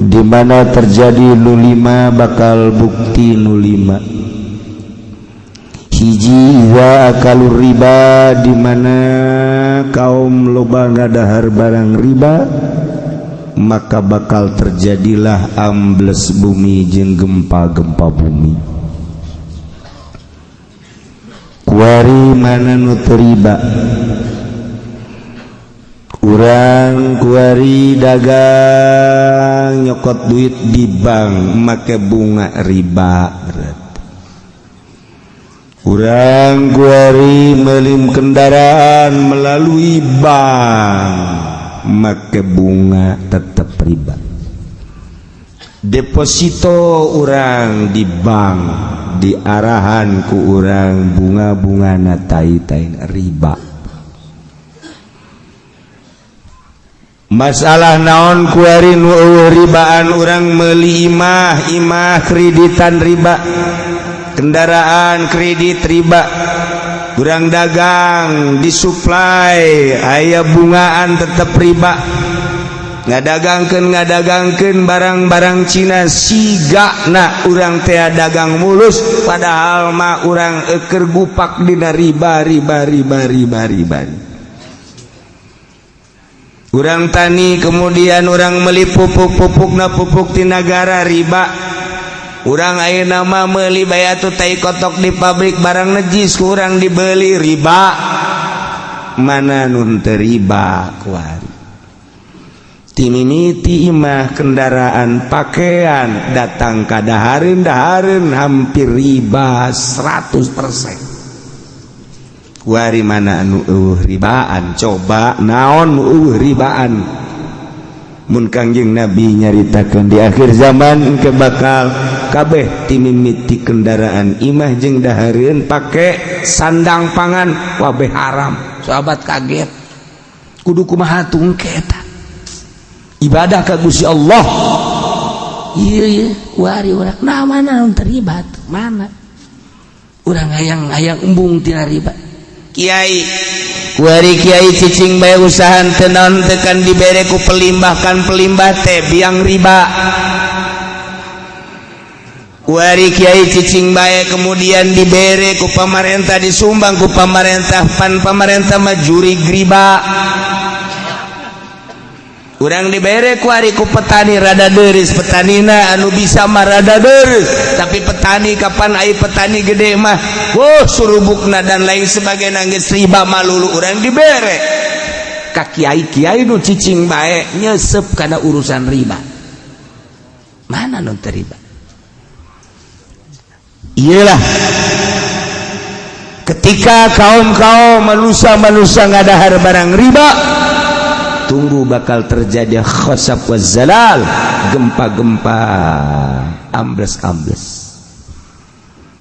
Di mana terjadi nu lima, bakal bukti nu lima. Hiji, wa akalur riba, di mana kaum loba ngadahar barang riba, maka bakal terjadilah ambles bumi jeung gempa-gempa bumi. Kuari mana nu teu riba? Urang kuari dagang, nyokot duit di bank make bunga riba, berarti urang kuari meuli kendaraan melalui bank make bunga, tetap riba. Deposito urang di bank diarahan ku urang bunga-bunga na tai riba. Masalah naon kuari nu euweuh ribaan? Urang meuli imah, imah kreditan riba, kendaraan kredit riba, urang dagang disuplai aya bungaan, tetep riba. Ngadagangkeun barang-barang Cina, siga na urang teh dagang mulus, padahal mah urang eker gupak dina riba, riba, riba, riba, riba. Urang tani, kemudian urang meli pupuk, pupuk na pupuk di negara, riba. Urang ayeuna mah meuli bayatu tai kotok di pabrik, barang najis kurang dibeli, riba. Mana nun teu riba kuari? Timimiti imah, kendaraan, pakaian, datang ka dahareun, dahareun hampir riba 100%. Kuari mana anu euweuh ribaan? Coba, naon nu euweuh ribaan? Mun Kangjeng Nabi nyaritakeun di akhir zaman engke bakal kabeh timimiti kendaraan, imah, jeung dahareun, pake sandang, pangan, kabeh haram. Sahabat kaget, kudu kumaha tungke eta ibadah ka Gusti Allah? Iya iya, kuari urang, nah, mana nu terlibat? Mana urang hayang hayang embung tina riba? Kiai kuari, kiai cicing bae, usaha teu naon tekan dibere ku pelimbah, kan pelimbah teh biang riba. Kuari kiai cicing bae, kemudian dibere ku pamarentah, disumbang ku pamarentah, pan pamarentah mah jurig riba. Urang dibere kuari ku petani, rada deris petanina, anu bisa mah rada deris, tapi petani kapan ai petani gede mah, wah, surubukna dan lain sebagainya geus riba malulu. Urang dibere ka kiai, kiai nu cicing bae nyesep kana urusan riba. Mana nu teu riba? Iyalah, ketika kaum-kaum manusia-manusia ngadahar barang riba, tunggu bakal terjadi khosab wa zalal, gempa-gempa, ambles-ambles.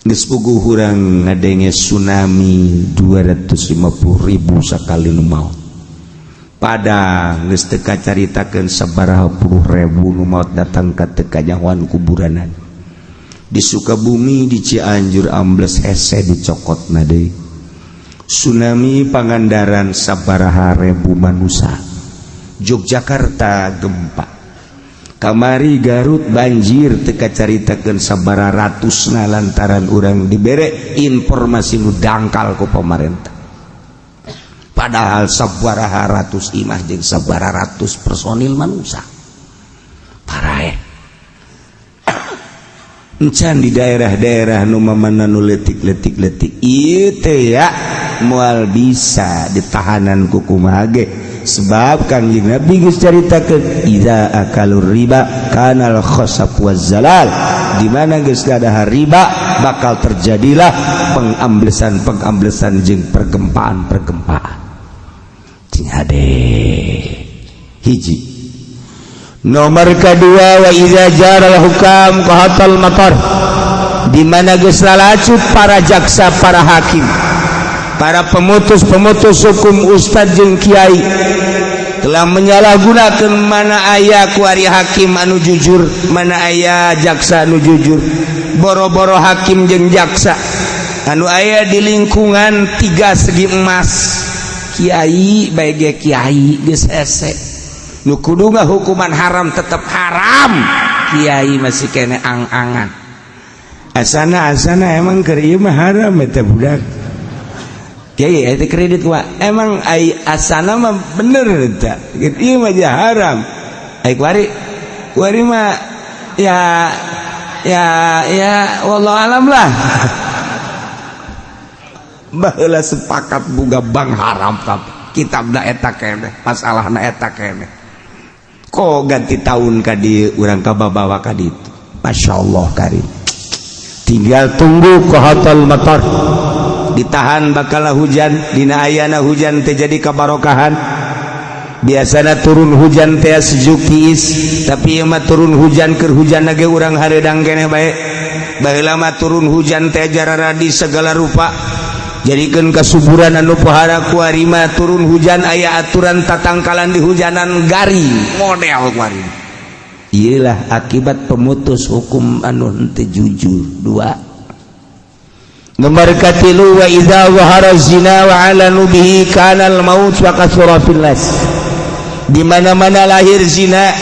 Geus puguh urang ngadenge tsunami 250 ribu sakali nu maot. Padang geus teu kacaritakeun sabaraha puluh ribu nu maot, datang ka teu kanyahoan kuburanan. Di Sukabumi, di Cianjur ambles hese dicokotna deui. Tsunami Pangandaran sabaraha ribu manusia. Yogyakarta gempa kamari, Garut banjir teu kacaritakeun sabaraha ratusna, lantaran urang dibere informasi nu dangkal ku pemerintah, padahal sabaraha ratus imah jeung sabaraha ratus personil manusia paraeh. Encan di daerah-daerah nu mamana nu leutik-leutik leutik ieu teh ya moal bisa ditahanan ku kumaha ge, sebab Kangjeng Nabi geus caritakeun, idza akalur riba kanal khasab waz zalal. Di mana geus ada riba, bakal terjadilah pengamblesan pengamblesan jeung pergempaan pergempaan. Cing hade. Hiji. Nomor kedua, wa idza jaral hukam qahatal matar, di mana geus lalacut para jaksa, para hakim, para pemutus-pemutus hukum, ustad jeung kiai telah menyalahgunakan. Mana aya kuari hakim anu jujur? Mana aya jaksa anu jujur? Boro-boro hakim jeung jaksa anu aya di lingkungan tiga segi emas, kiai baik ge, kiai geus hese. Nu kudu hukuman haram tetap haram, kiai masih kene ang-angan. Asana asana emang keur ieu mah haram eta budak. Kiai eta kredit wa emang ai asana mah bener eta. Ieu mah haram. Ai kuari kuari mah ya ya ya wallahu alam lah. Baheula sepakat buga bank haram kabeh. Kitabna eta keneh, masalahna eta keneh. Kok ganti tahun ka dieu urang kababawa ka ditu. Masya Allah karim. Tinggal tunggu kohotul motor. Ditahan bakal hujan, dina ayana hujan teh jadi kabarokahan. Biasana turun hujan teh sejuk tiis, tapi ieu mah turun hujan keur hujan ge urang hareudang keneh bae. Baheula mah turun hujan teh jararadi segala rupa. Jadikeun kasuburan anu pohara. Kuari mah turun hujan aya aturan tatangkalan di hujanan garing model kuari. Iyalah akibat pemutus hukum anu henteu jujur. Dua. Nomor katilu, wa idza zahara zina wa alanu bihi kana al maut wa katsura fil nas. Di mana-mana lahir zina,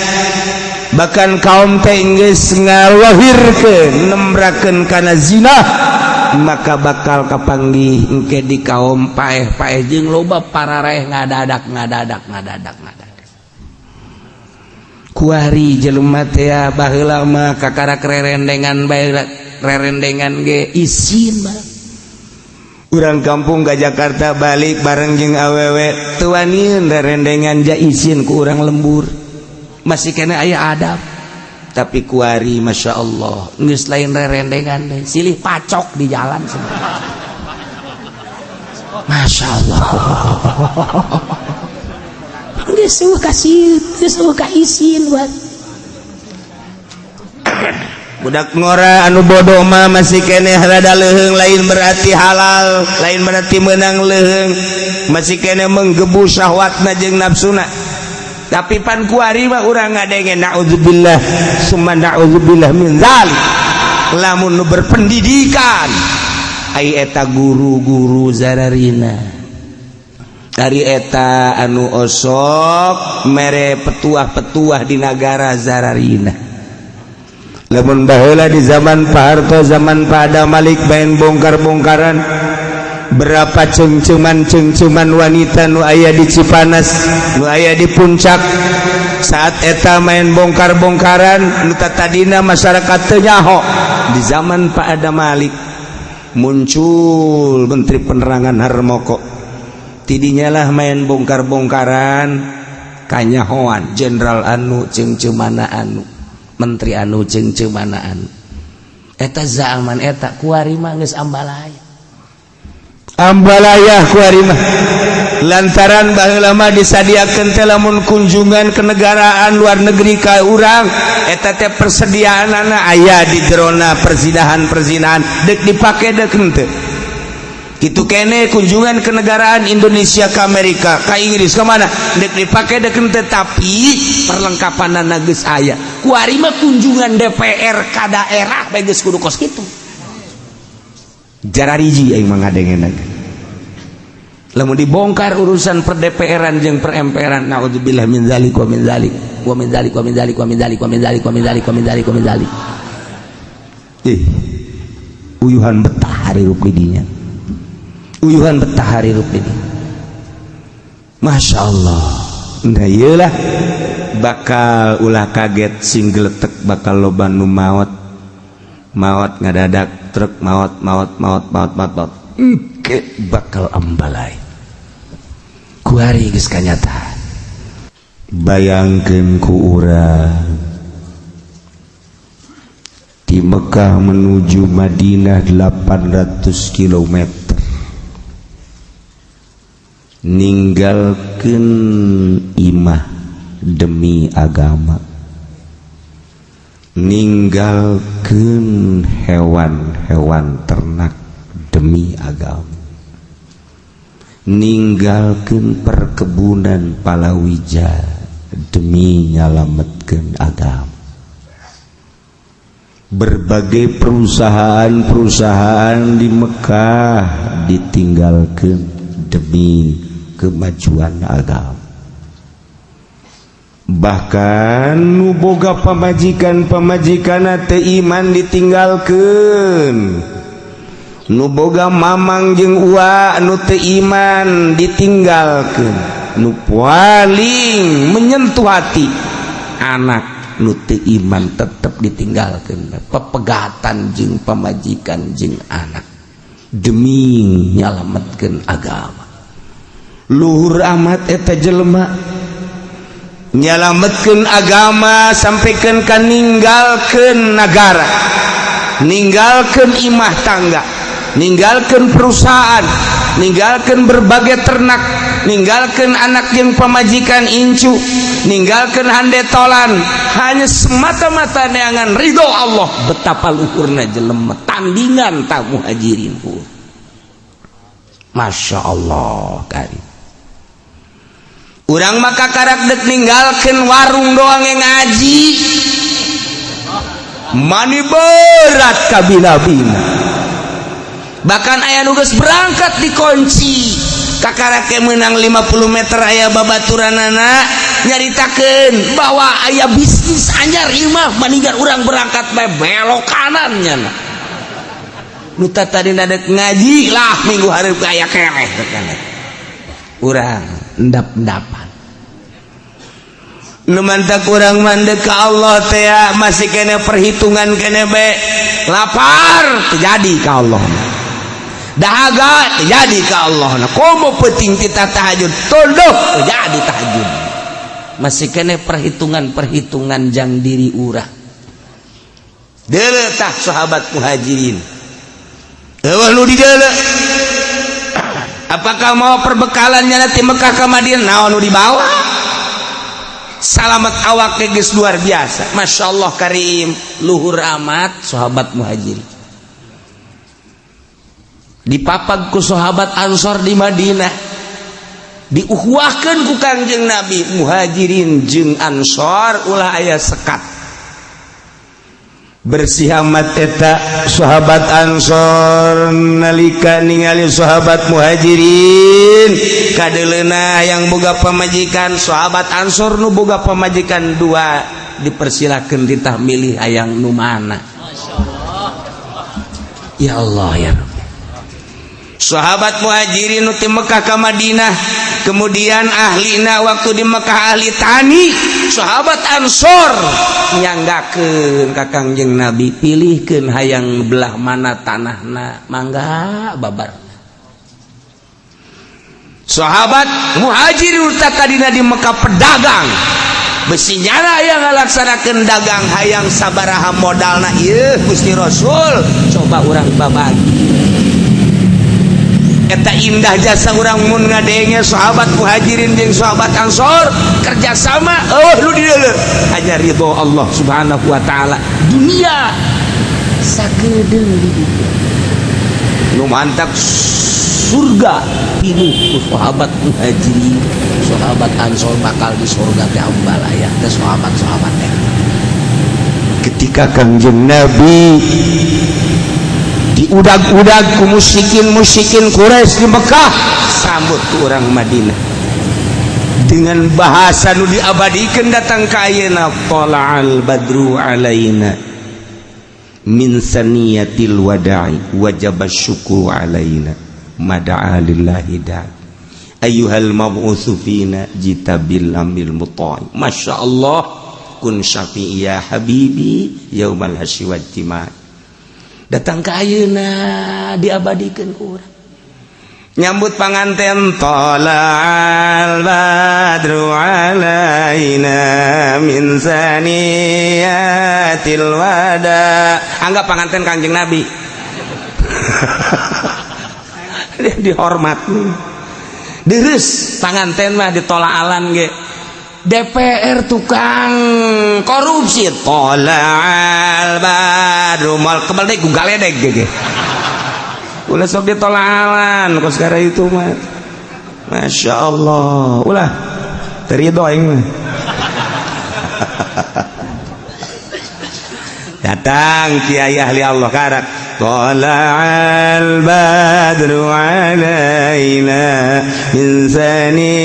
bahkan kaum teh geus ngalahirkeun nembrakeun kana zina, maka bakal kapanggih engke di kaum paeh-paeh jeung loba parareh ngadadak ngadadak ngadadak ngadadak. Kuari jelema teh baheula mah kakara rerendengan bae, rerendengan ge isin mah. Urang kampung ke Jakarta balik bareng jeung awewe teu wanian rerendengan, ja isin ku urang lembur, masih kena aya adab. Tapi kuari Masya Allah geus lain rerendengan deh, silih pacok di jalan semua. Masya Allah, geus eueuh kasih, geus eueuh ka isin buat budak ngora. Anu bodoh mah masih kene rada leuheung, lain berarti halal, lain berarti menang leuheung, masih kene menggebu syahwatna jeung nafsuna. Tapi pan kuari mah urang ngadenge, naudzubillah summa naudzubillah min zalik. Lamun nu berpendidikan, ai eta guru-guru zararina dari eta anu osok mere petuah-petuah di nagara zararina. Lamun baheula di zaman Pak Harto, zaman Pak Adam Malik main bongkar-bongkaran, berapa cengceman-cengceman wanita nu aya di Cipanas, nu aya di Puncak. Saat eta main bongkar-bongkaran, nu tadina masyarakat teu nyaho. Di zaman Pak Adam Malik muncul Menteri Penerangan Harmoko, tidinya lah main bongkar-bongkaran kanyahoan jenderal anu cengcemana anu, menteri anu cengcemana anu. Eta zaman eta. Kuari mah geus ambalaya ambalaya kuari mah, lantaran baheula mah disadiakeun teh lamun kunjungan kenegaraan luar negeri ka urang eta teh persediaanana aya di jerona perzinahan-perzinahan, dek dipake dek henteu. Kitu kene kunjungan kenegaraan Indonesia ke Amerika, ke Inggris, ke mana, dek dipake dek henteu, tapi perlengkapan geus aya. Kuari mah kunjungan DPR ka daerah bae geus kudu kos kitu. Jarariji aing mah ngadengena lamun dibongkar urusan per DPR-an jeung per MPR-an. Naudzubillah min zalik wa min zalik wa min zalik wa min zalik wa min zalik wa min zalik wa min zalik wa min zalik wa min zalik. Ih, uyuhan betah hirup di dinya, uyuhan betah hirup di dinya. Masya Allah. Nah, iyalah bakal ulah kaget sing geletek, bakal loba nu maot maot ngadadak truk maot maot maot maot maot maot. Engke bakal ambalai kuari geus kanyataan. Bayangkeun ku urang di Mekah menuju Madinah 800 km, ninggalkeun imah demi agama, ninggalkeun hewan-hewan ternak demi agama, ninggalkeun perkebunan palawija demi nyalametkeun agama, berbagai perusahaan-perusahaan di Mekah ditinggalkan demi kemajuan agama. Bahkan nu boga pamajikan, pamajikan teu iman ditinggalkeun, nu boga mamang jeung ua nu teu iman ditinggalkeun, nu paling menyentuh hati anak nu teu iman tetep ditinggalkeun. Pepegatan jeung pamajikan jeung anak demi nyalametkeun agama. Luhur amat eta jelema nyalametkeun agama sampaikan ka ninggalkeun nagara, ninggalkeun imah tangga, ninggalkeun perusahaan, ninggalkeun berbagai ternak, ninggalkeun anak jeung pamajikan incu, ninggalkeun handetolan, hanya semata-mata neangan ridho Allah. Betapa luhurna jelema, tandingan tak Muhajirin. Masya Allah kari. Urang maka karak dek ninggalkeun warung doang yang ngaji mani berat kabina-bina. Bahkan aya nu geus berangkat dikunci, kakarake menang 50 meter aya babaturanana nyaritakeun bahwa aya bisnis anyar, imah maninggal urang berangkat bae belok kanan nya. Nu tadi dek ngaji lah, minggu hareup aya keneh urang endap-endapan. Nu mantak urang mandek ka Allah teh masih kene perhitungan kene be. Lapar terjadi ka Allah, dahaga terjadi ka Allah. Nah, komo penting kita tahajud, tunduk terjadi tahajud, masih kene perhitungan-perhitungan jang diri urang. Deuleu tah sahabat Muhajirin, eueuh nu di deuleu. Apakah mau perbekalannya nanti Mekah ke Madinah, naon nu dibawa? Salamat awak geus luar biasa. Masya Allah karim, luhur amat sahabat Muhajirin. Dipapag ku sahabat Ansor di Madinah, diuhwahkeun ku Kangjeng Nabi, Muhajirin jeung Ansor ulah aya sekat. Bersih amat eta sahabat Ansor nalika ningali sahabat Muhajirin kadeleuna yang boga pamajikan. Sahabat Ansor nu boga pamajikan dua dipersilakan ditah milih hayang nu mana. Ya Allah ya Rabbi. Sahabat Muhajirin nu ti Mekah ka Madinah, kemudian ahlina waktu di Mekah ahli tani, sahabat Ansor nyanggakeun ka Kangjeng Nabi, pilihkeun hayang belah mana tanahna, mangga babar. Sahabat Muhajirin tadina di Mekah pedagang besi nyana yang ngalaksanakeun dagang, hayang sabaraha modalna ieu Gusti Rasul, coba urang babagi. Eta indah jasa urang mun ngadenge sahabat Muhajirin jeung sahabat Ansor kerjasama. Oh, lu di deuleu hanya ridho Allah Subhanahu wa taala, dunia sakedeung di dunia nu mantak surga pinuh ku sahabat Muhajirin, sahabat Ansor, bakal di surga teh ambalaya teh sahabat-sahabat teh. Ketika Kangjeng Nabi diudag-udag ku musyrikin-musyrikin Quraisy di Mekah, sambut ku orang Madinah dengan bahasa nu diabadikan datang ka ayeuna, tala'al badru alaina min saniyatil wada'i wajib syukru alaina mada'a lillahi da'i ayyuhal mab'utsu fina jita bil amril muta'i. Masya Allah, kun syafi'i ya habibi yaumal hasyi wajtima. Datang ke ayeuna diabadikan ku urang nyambut panganten, tala'al badru alaina min saniyatil wada. Anggap panganten Kanjeng Nabi, dia dihormat deres panganten mah ditolaalan ge. DPR tukang korupsi, tola'al badru, mal kebal deh ku galedeg ge. Ulah sok ditolaalan kok sekarang itu mah. Masya Allah, ulah terido aing mah. Datang kiai ahli Allah karak. Thala'al badru alaina min saniyatil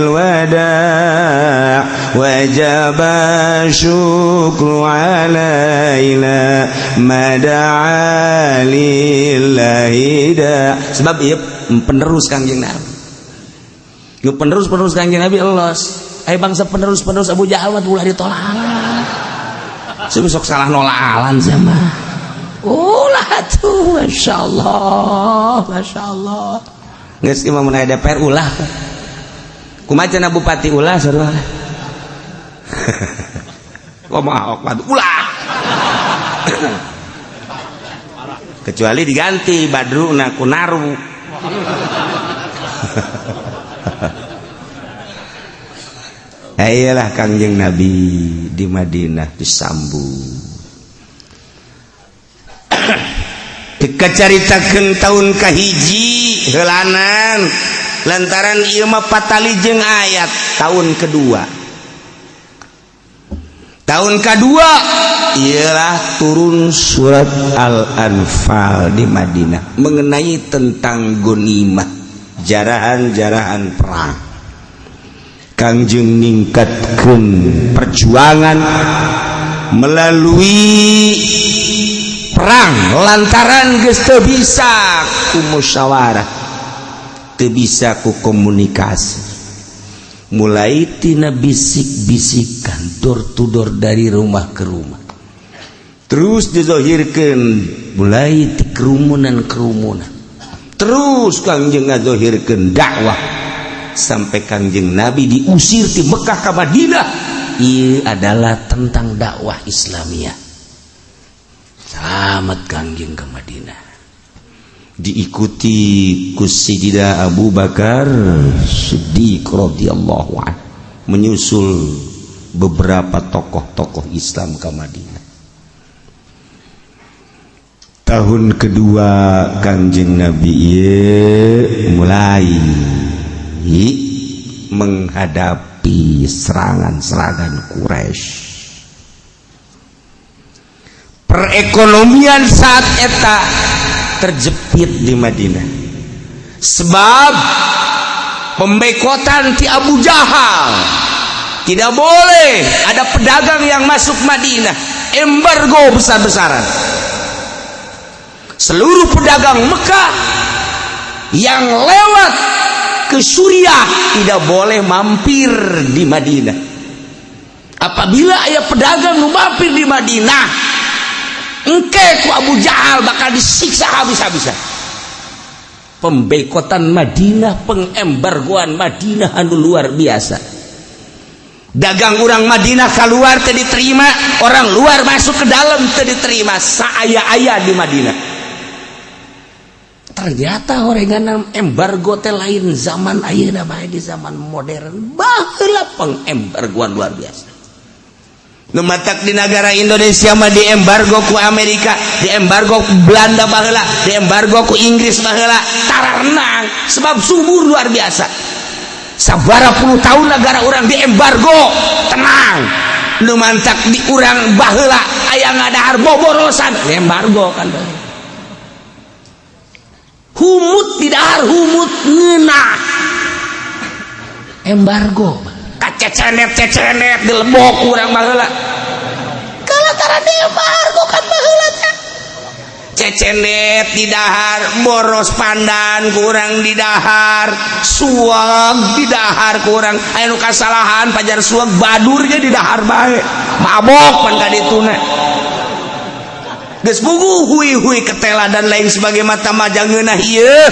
wada' wajaba syukru alaina ma da'a lillahi da. Sebab ieu penerus Kangjeng Nabi. Nu penerus-penerus Kangjeng Nabi elos. Aya bangsa penerus-penerus Abu Jahal mah ulah ditolak. Sok salah nolalan sama. Ulah tuh, masya Allah, masya Allah. Geus imam mun aya DPR ulah. Kumaha cenah bupati ulah sarua. Kumaha ulah. Kecuali diganti Badru na ku Naru. Ayolah Kangjeng Nabi di Madinah disambut. Dikacaritakeun tahun kahiji heulanan lantaran ieu mah patali jeung ayat tahun kedua. Tahun kedua ialah turun surat Al-Anfal di Madinah mengenai tentang gonimah, jarahan-jarahan perang. Kangjeng ningkatkeun perjuangan melalui perang lantaran geus teu bisa ku musyawarah, teu bisa ku komunikasi. Mulai tina bisik-bisikan door to door dari rumah ke rumah. Terus dizohirkeun mulai ti kerumunan-kerumunan. Terus Kangjeng ngazohirkeun dakwah sampai Kangjeng Nabi diusir di Mekah ke Madinah. Ia adalah tentang dakwah Islamiyah. Selamat Kangjeng ke Madinah. Diikuti ku Sayyidina Abu Bakar Siddiq radhiyallahu anhu, menyusul beberapa tokoh-tokoh Islam ke Madinah. Tahun kedua Kangjeng Nabi ieu mulai menghadapi serangan-serangan Quraisy. Perekonomian saat eta terjepit di Madinah sebab pembekotan ti Abu Jahal. Tidak boleh ada pedagang yang masuk Madinah, embargo besar-besaran. Seluruh pedagang Mekah yang lewat ke Suriah tidak boleh mampir di Madinah. Apabila aya pedagang nu mampir di Madinah, engke ku Abu Jahal bakal disiksa habis-habisan. Pembekotan Madinah, pengembargoan Madinah anu luar biasa. Dagang orang Madinah keluar teu diterima, orang luar masuk ke dalam teu diterima, saaya-aya di Madinah. Ternyata orengan embargo teh lain zaman ayeuna bae, di zaman modern baheula pengembargoan luar biasa. Nu matak di negara Indonesia mah diembargo ku Amerika, diembargo ku Belanda baheula, diembargo ku Inggris baheula, tararenang sebab subur luar biasa. Sabara puluh tahun negara orang diembargo tenang. Nu mantak di urang baheula aya ngadahar boborosan, diembargo kan. Humut di dahar humut ngeunah embargo kacecenet cecenet di lebok urang baheula kalantara di embargo kan baheula teh cecenet di dahar, boros pandan kurang di dahar, suag di dahar kurang, aya nu kasalahan pajar suag badurnya di dahar bae mabok pan ka dituna. Geus puguh hui-hui ketela dan lain sebagai mata majang ngeunah ieu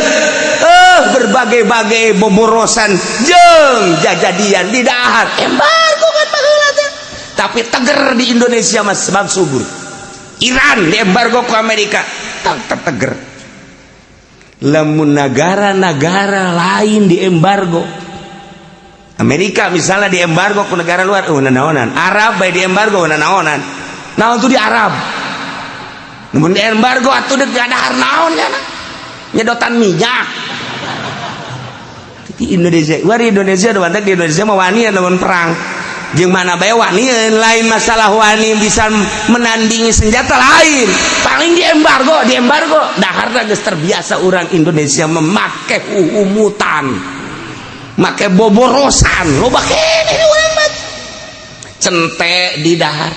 berbagai-bagai boborosan jeung jajadian di dahar embargo kan baheula teh. Tapi teger di Indonesia mah sebab subur. Iran diembargo ku Amerika tetep teger. Lamun negara-negara lain diembargo, Amerika misalnya diembargo ku negara luar, oh nanaonan. Arab bae diembargo nanaonan. Naon tuh di Arab? Mun diembargo atuh deuk ngadahar naon ya? Nyedotan minyak. Di Indonesia, war Indonesia nu di Indonesia mah wani lamun perang. Jeung mana bae wani, lain masalah wani bisa menandingi senjata lain, paling di embargo, di embargo dahar. Geus terbiasa orang Indonesia memakai uhumutan, make boborosan, loba keneh urang mah. Cente di dahar,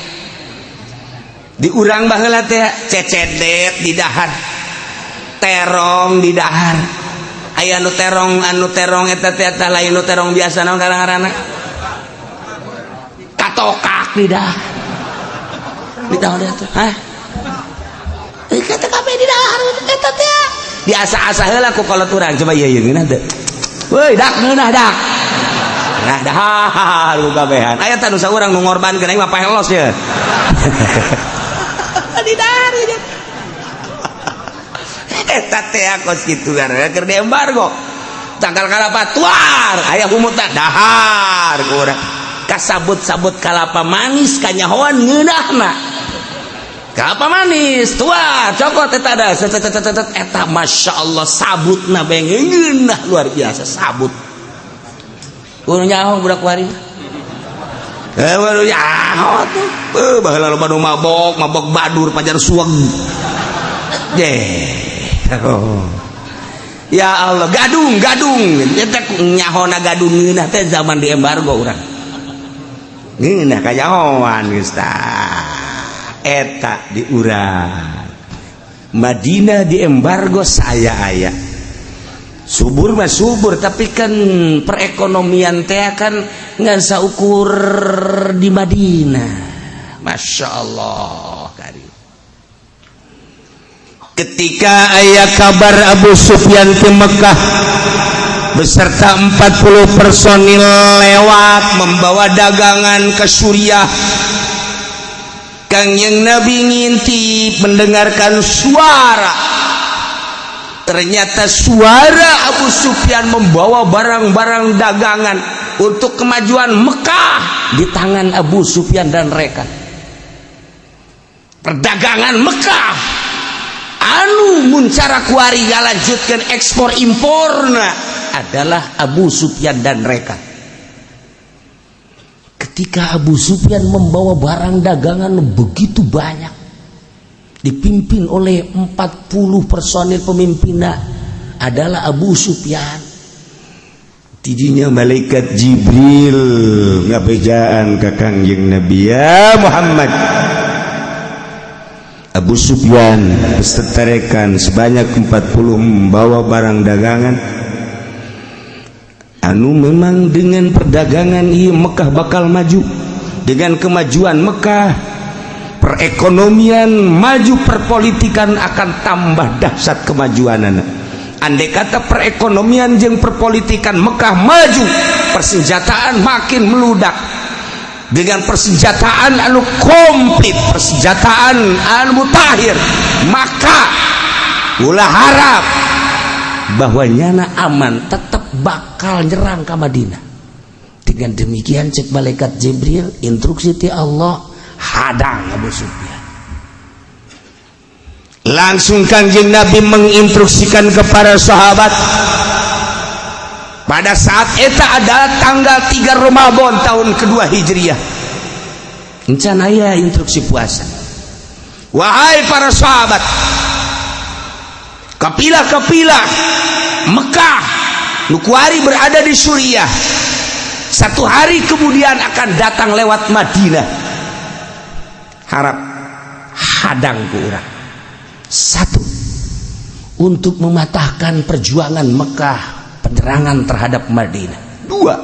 di urang baheula teh cecedet di dahar, terong di dahar. Aya anu terong, anu terong eta teh, eta lain nu terong biasa, naon ngaranna, katokak di dahar, di dahar eta. Hah, eh, kata kabeh di dahar eta teh diasa-asa heula ku kolot urang. Coba ieu, ieu ngeunah teu? Woi, dak ngeunah, dak. Nah, dahar ku kabehan. Aya tah nu saurang nu ngorbankeun, aing mah pahelos ya. Di dahar ieu. Eta teh kos kitu gara keur di embargo. Tangkal kalapa tuar, aya humutan dahar ku urang. Kasabut-sabut kalapa manis kanyahoan ngeunahna. Kalapa manis tua cokot eta da set, set, set, set, eta masya Allah sabutna bae ngeunah luar biasa sabut. Kudu nyaho budak wari. Eh, baru nyaho tuh. Eh, baheula loba nu mabok, mabok badur pajar suweg. Ye. Oh. Ya Allah, gadung, gadung. Eta nyahona gadung ngeunah teh zaman di embargo urang. Ngeunah kanyahoan geus tah. Eta di urang. Madinah di embargo saya aya. Subur mah subur, tapi kan perekonomian teh kan ngan saukur di Madinah. Masya Allah kari. Ketika aya kabar Abu Sufyan ke Mekah beserta 40 personil lewat membawa dagangan ke Suriah, Kangjeng Nabi ngintip mendengarkan suara. Ternyata suara Abu Sufyan membawa barang-barang dagangan untuk kemajuan Mekah di tangan Abu Sufyan dan rekan. Perdagangan Mekah anu muncara kuari ngalanjutkan ekspor imporna adalah Abu Sufyan dan rekan. Ketika Abu Sufyan membawa barang dagangan begitu banyak, dipimpin oleh 40 personil, pemimpinnya adalah Abu Sufyan. Tidinya malaikat Jibril ngabejaan ka Kangjeng Nabi, "Ya Muhammad, Abu Sufyan beserta rekan sebanyak 40 membawa barang dagangan anu memang dengan perdagangan iya Mekah bakal maju. Dengan kemajuan Mekah, perekonomian maju, perpolitikan akan tambah dahsyat kemajuan. Andai kata perekonomian jeung perpolitikan Mekah maju, persenjataan makin meludak. Dengan persenjataan anu komplit, persenjataan anu mutakhir, maka ulah harap bahwa nyana aman, tetap bakal nyerang ke Madinah." Dengan demikian, cek malaikat Jibril, instruksi ti Allah, hadang Abu Sufyan. Langsung Kangjeng Nabi menginstruksikan kepada sahabat. Pada saat itu adalah tanggal 3 Ramadan tahun kedua Hijriah. Encan aya instruksi puasa. "Wahai para sahabat, kafilah-kafilah Mekah nu kuari berada di Suriah, satu hari kemudian akan datang lewat Madinah. Harap hadang ku urang. Satu, untuk mematahkan perjuangan Mekah, penyerangan terhadap Madinah. Dua,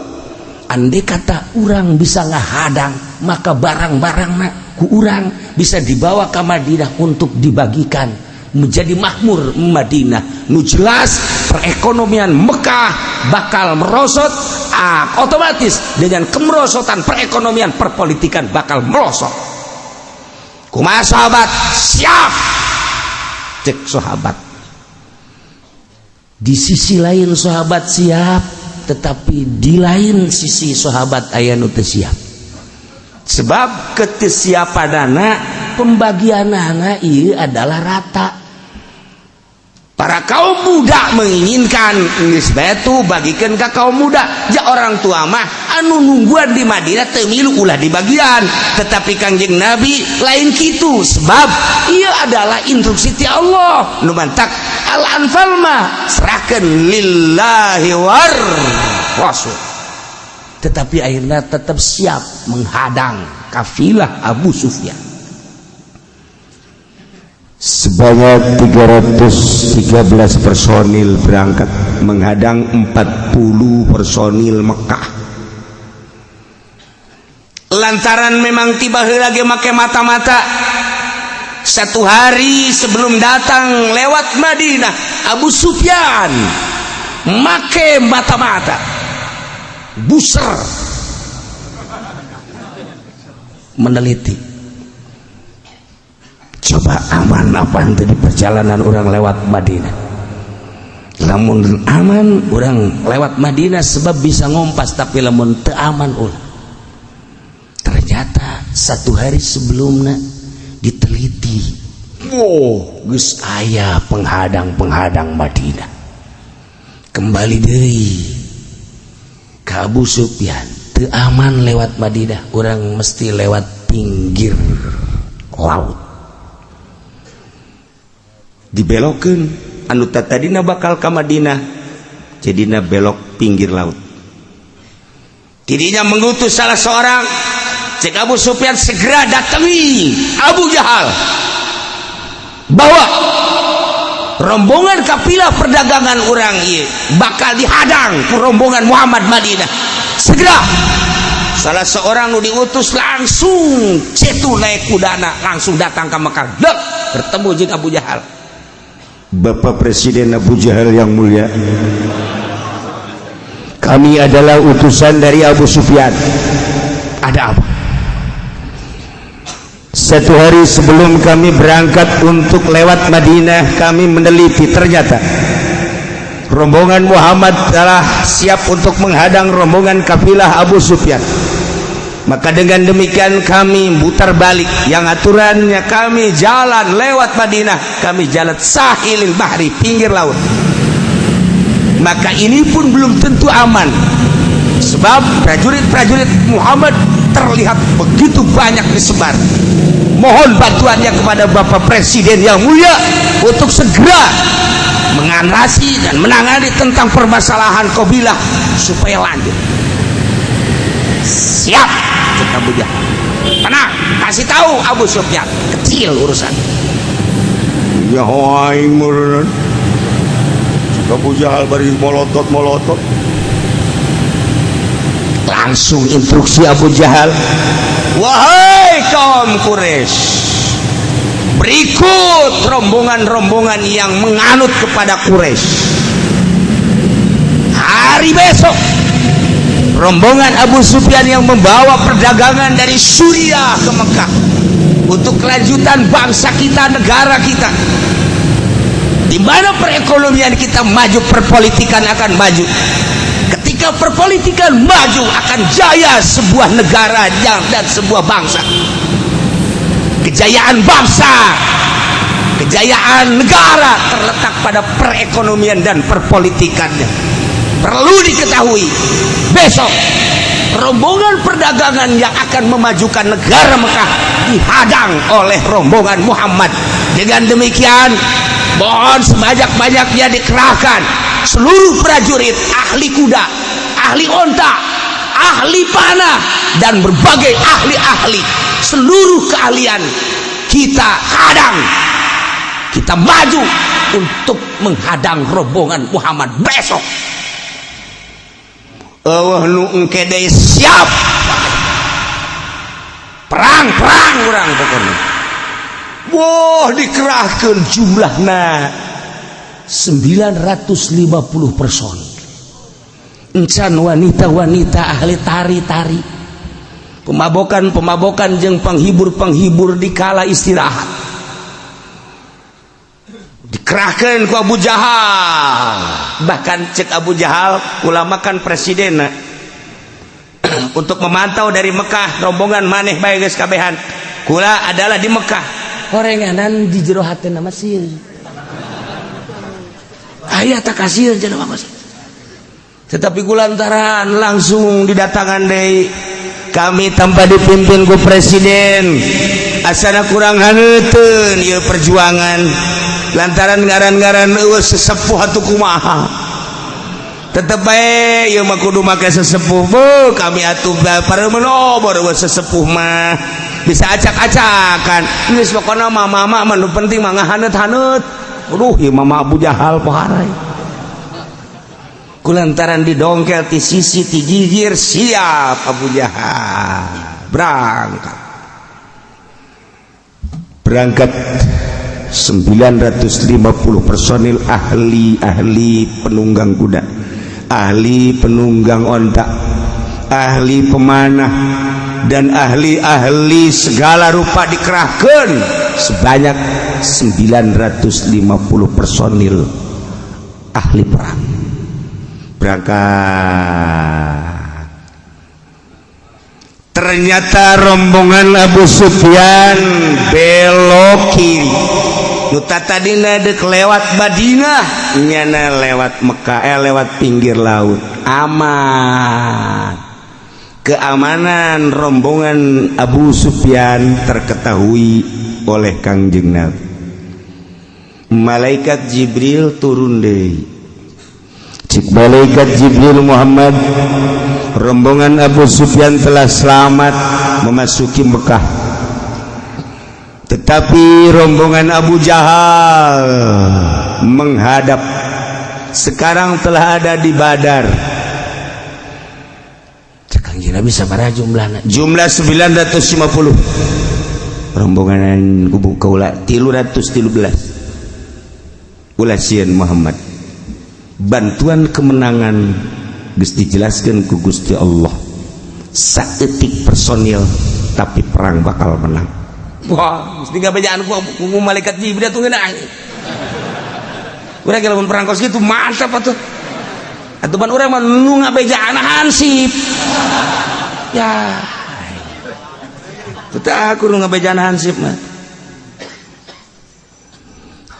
andai kata urang bisa ngahadang, maka barang-barang ku urang bisa dibawa ke Madinah untuk dibagikan menjadi makmur Madinah. Nu jelas perekonomian Mekah bakal merosot, ah, otomatis dengan kemerosotan perekonomian, perpolitikan bakal merosot. Kumaha, sahabat, siap?" Cek sahabat. Di sisi lain sahabat siap, tetapi di lain sisi sahabat aya nu teu siap, sebab ketesiapan dana pembagian anak iya adalah rata. Para kaum muda menginginkan geus bae bagikan ke kaum muda. Ja orang tua mah anu nungguan di Madinah teu milu, ulah di bagian. Tetapi Kangjeng Nabi lain kitu, sebab ieu adalah instruksi ti Allah. Nu mantak al anfal mah serahkeun lillahi war rasul. Tetapi akhirnya tetap siap menghadang kafilah Abu Sufyan. Sebanyak 313 personil berangkat menghadang 40 personil Mekah. Lantaran memang tiba lagi make mata-mata, satu hari sebelum datang lewat Madinah, Abu Sufyan make mata-mata buser meneliti, coba aman apa itu di perjalanan orang lewat Madinah. Lamun aman, orang lewat Madinah sebab bisa ngompas, tapi lamun teu aman, ulah. Ternyata satu hari sebelumnya diteliti, wow, geus aya penghadang-penghadang Madinah. Kembali deui ke Abu Sufyan, teu aman lewat Madinah, orang mesti lewat pinggir laut. Dibelokkeun, anu tadina bakal ka Madinah jadina belok pinggir laut. Dirinya mengutus salah seorang. Cek Abu Sufyan, segera datangi Abu Jahal, bawa rombongan kafilah perdagangan orang ieu bakal dihadang ku rombongan Muhammad Madinah. Segera salah seorang nu diutus langsung cetu naik kudana, langsung datang ke Mekah. Dek, bertemu jeung Abu Jahal. Bapak Presiden Abu Jahal yang mulia, kami adalah utusan dari Abu Sufyan. Ada apa? Satu hari sebelum kami berangkat untuk lewat Madinah, kami meneliti, ternyata rombongan Muhammad telah siap untuk menghadang rombongan kafilah Abu Sufyan. Maka dengan demikian kami putar balik, yang aturannya kami jalan lewat Madinah, kami jalan sahilil bahri, pinggir laut. Maka ini pun belum tentu aman, sebab prajurit-prajurit Muhammad terlihat begitu banyak disebar. Mohon bantuannya kepada Bapak Presiden yang mulia untuk segera mengatasi dan menangani tentang permasalahan kabilah supaya lanjut. Siap, cek Abu Jahal. Tenang, kasih tahu Abu Sufyan, kecil urusan. Ya aing meureun. Abu Jahal bari molotot-molotot. Langsung instruksi Abu Jahal, wahai kaum Quraisy, berikut rombongan-rombongan yang menganut kepada Quraisy. Hari besok rombongan Abu Sufyan yang membawa perdagangan dari Suriah ke Mekah untuk kelanjutan bangsa kita, negara kita, di mana perekonomian kita maju, perpolitikan akan maju. Ketika perpolitikan maju, akan jaya sebuah negara dan sebuah bangsa. Kejayaan bangsa, kejayaan negara terletak pada perekonomian dan perpolitikannya. Perlu diketahui, besok rombongan perdagangan yang akan memajukan negara Mekah dihadang oleh rombongan Muhammad. Dengan demikian, mohon sebanyak-banyaknya dikerahkan seluruh prajurit, ahli kuda, ahli onta, ahli panah, dan berbagai ahli-ahli, seluruh keahlian kita hadang, kita maju untuk menghadang rombongan Muhammad besok. Euweuh nu engke deui, siap perang, perang urang pokoknya. Wah, dikerahkan jumlahna 950 personil, encan wanita-wanita ahli tari-tari, pemabokan-pemabokan jeung penghibur-penghibur di kala istirahat. Dikerahkan ku Abu Jahal. Bahkan cek Abu Jahal, ulama kan presiden untuk memantau dari Mekah rombongan maneh bae geus kabehan, kula adalah di Mekah. Horenganan di jero hatena mah sieun. Aya tak kasihan cenah mah. Tetapi kulantaran langsung didatangan deui, kami tanpa dipimpin ku presiden asana kurang haneuteun ieu perjuangan, lantaran ngaran-ngaran eueuh sesepuh atuh kumaha, tetep bae ieu mah kudu make sesepuh. Bu, kami atuh pareumeun obor, eueuh sesepuh mah bisa acak-acakan. Geus, pokona mah mama mah nu penting mah ngahaneut-haneut. Aduh, ieu mama Abu Jahal poharai. Kulantaran didongkel ti sisi ti gigir, siap Abu Jahal berangkat. Berangkat 950 personil, ahli-ahli penunggang kuda, ahli penunggang onta, ahli pemanah, dan ahli-ahli segala rupa dikerahkan sebanyak 950 personil ahli perang. Berangkat, ternyata rombongan Abu Sufyan belok kiri. Nu tadina dek lewat Madinah, nyana lewat Mekah, eh, lewat pinggir laut. Aman. Keamanan rombongan Abu Sufyan terketahui oleh Kangjeng Nabi. Malaikat Jibril turun deh. Cik malaikat Jibril, "Muhammad, rombongan Abu Sufyan telah selamat memasuki Mekah, tetapi rombongan Abu Jahal menghadap, sekarang telah ada di Badar." Cek Kangjeng Nabi, "Sabaraha jumlahna?" "Jumlah 950, rombongan kubu kaula 313." "Ulah sieun, Muhammad, bantuan kemenangan geus dijelaskan ku Gusti Allah. Saeutik personil tapi perang bakal menang." Wah, mesti ngabejaan ku malaikat Jibril tuh ngeunah. Urang lamun perang kos kitu mantap atuh. Atuh ban urang mah nu ngabejaan hansip. Ya. Teu aku nu ngabejaan hansip mah.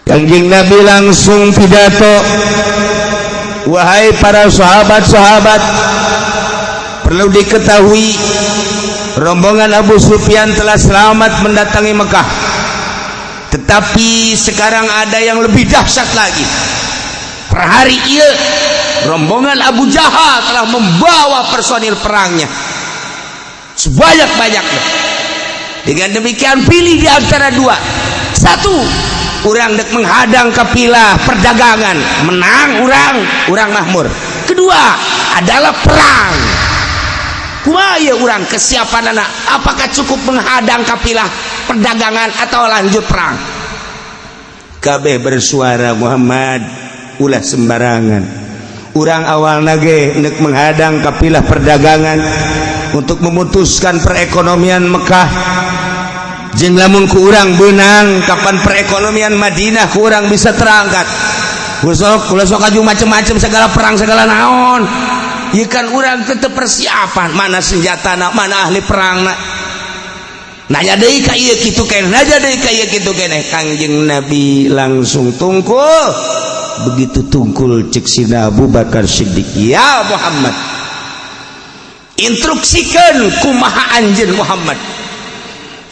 Kangjeng Nabi langsung pidato, "Wahai para sahabat-sahabat, perlu diketahui rombongan Abu Sufyan telah selamat mendatangi Mekah. Tetapi sekarang ada yang lebih dahsyat lagi. Per hari ieu rombongan Abu Jahal telah membawa personil perangnya sebanyak-banyaknya. Dengan demikian, pilih di antara dua. Satu, urang dek menghadang kafilah perdagangan, menang urang, urang makmur. Kedua adalah perang. Kumaha ieu urang kesiapan anak? Apakah cukup menghadang kafilah perdagangan atau lanjut perang?" Kabeh bersuara, "Muhammad, ulah sembarangan. Urang awal nage nek menghadang kafilah perdagangan untuk memutuskan perekonomian Mekah. Jeung lamun ku urang beunang, kapan perekonomian Madinah ku urang bisa terangkat? Sok ulah sok aju macem-macem, segala perang segala naon. Ieu kan urang tetep persiapan, mana senjata, mana ahli perang." Nanya deui ka ieu kitu keneh, nanya deui ka ieu kitu keneh. Kangjeng Nabi langsung tungkul. Begitu tungkul, cek Sina Abu Bakar Siddiq, "Ya Muhammad, instruksikan kumaha anjeun, Muhammad.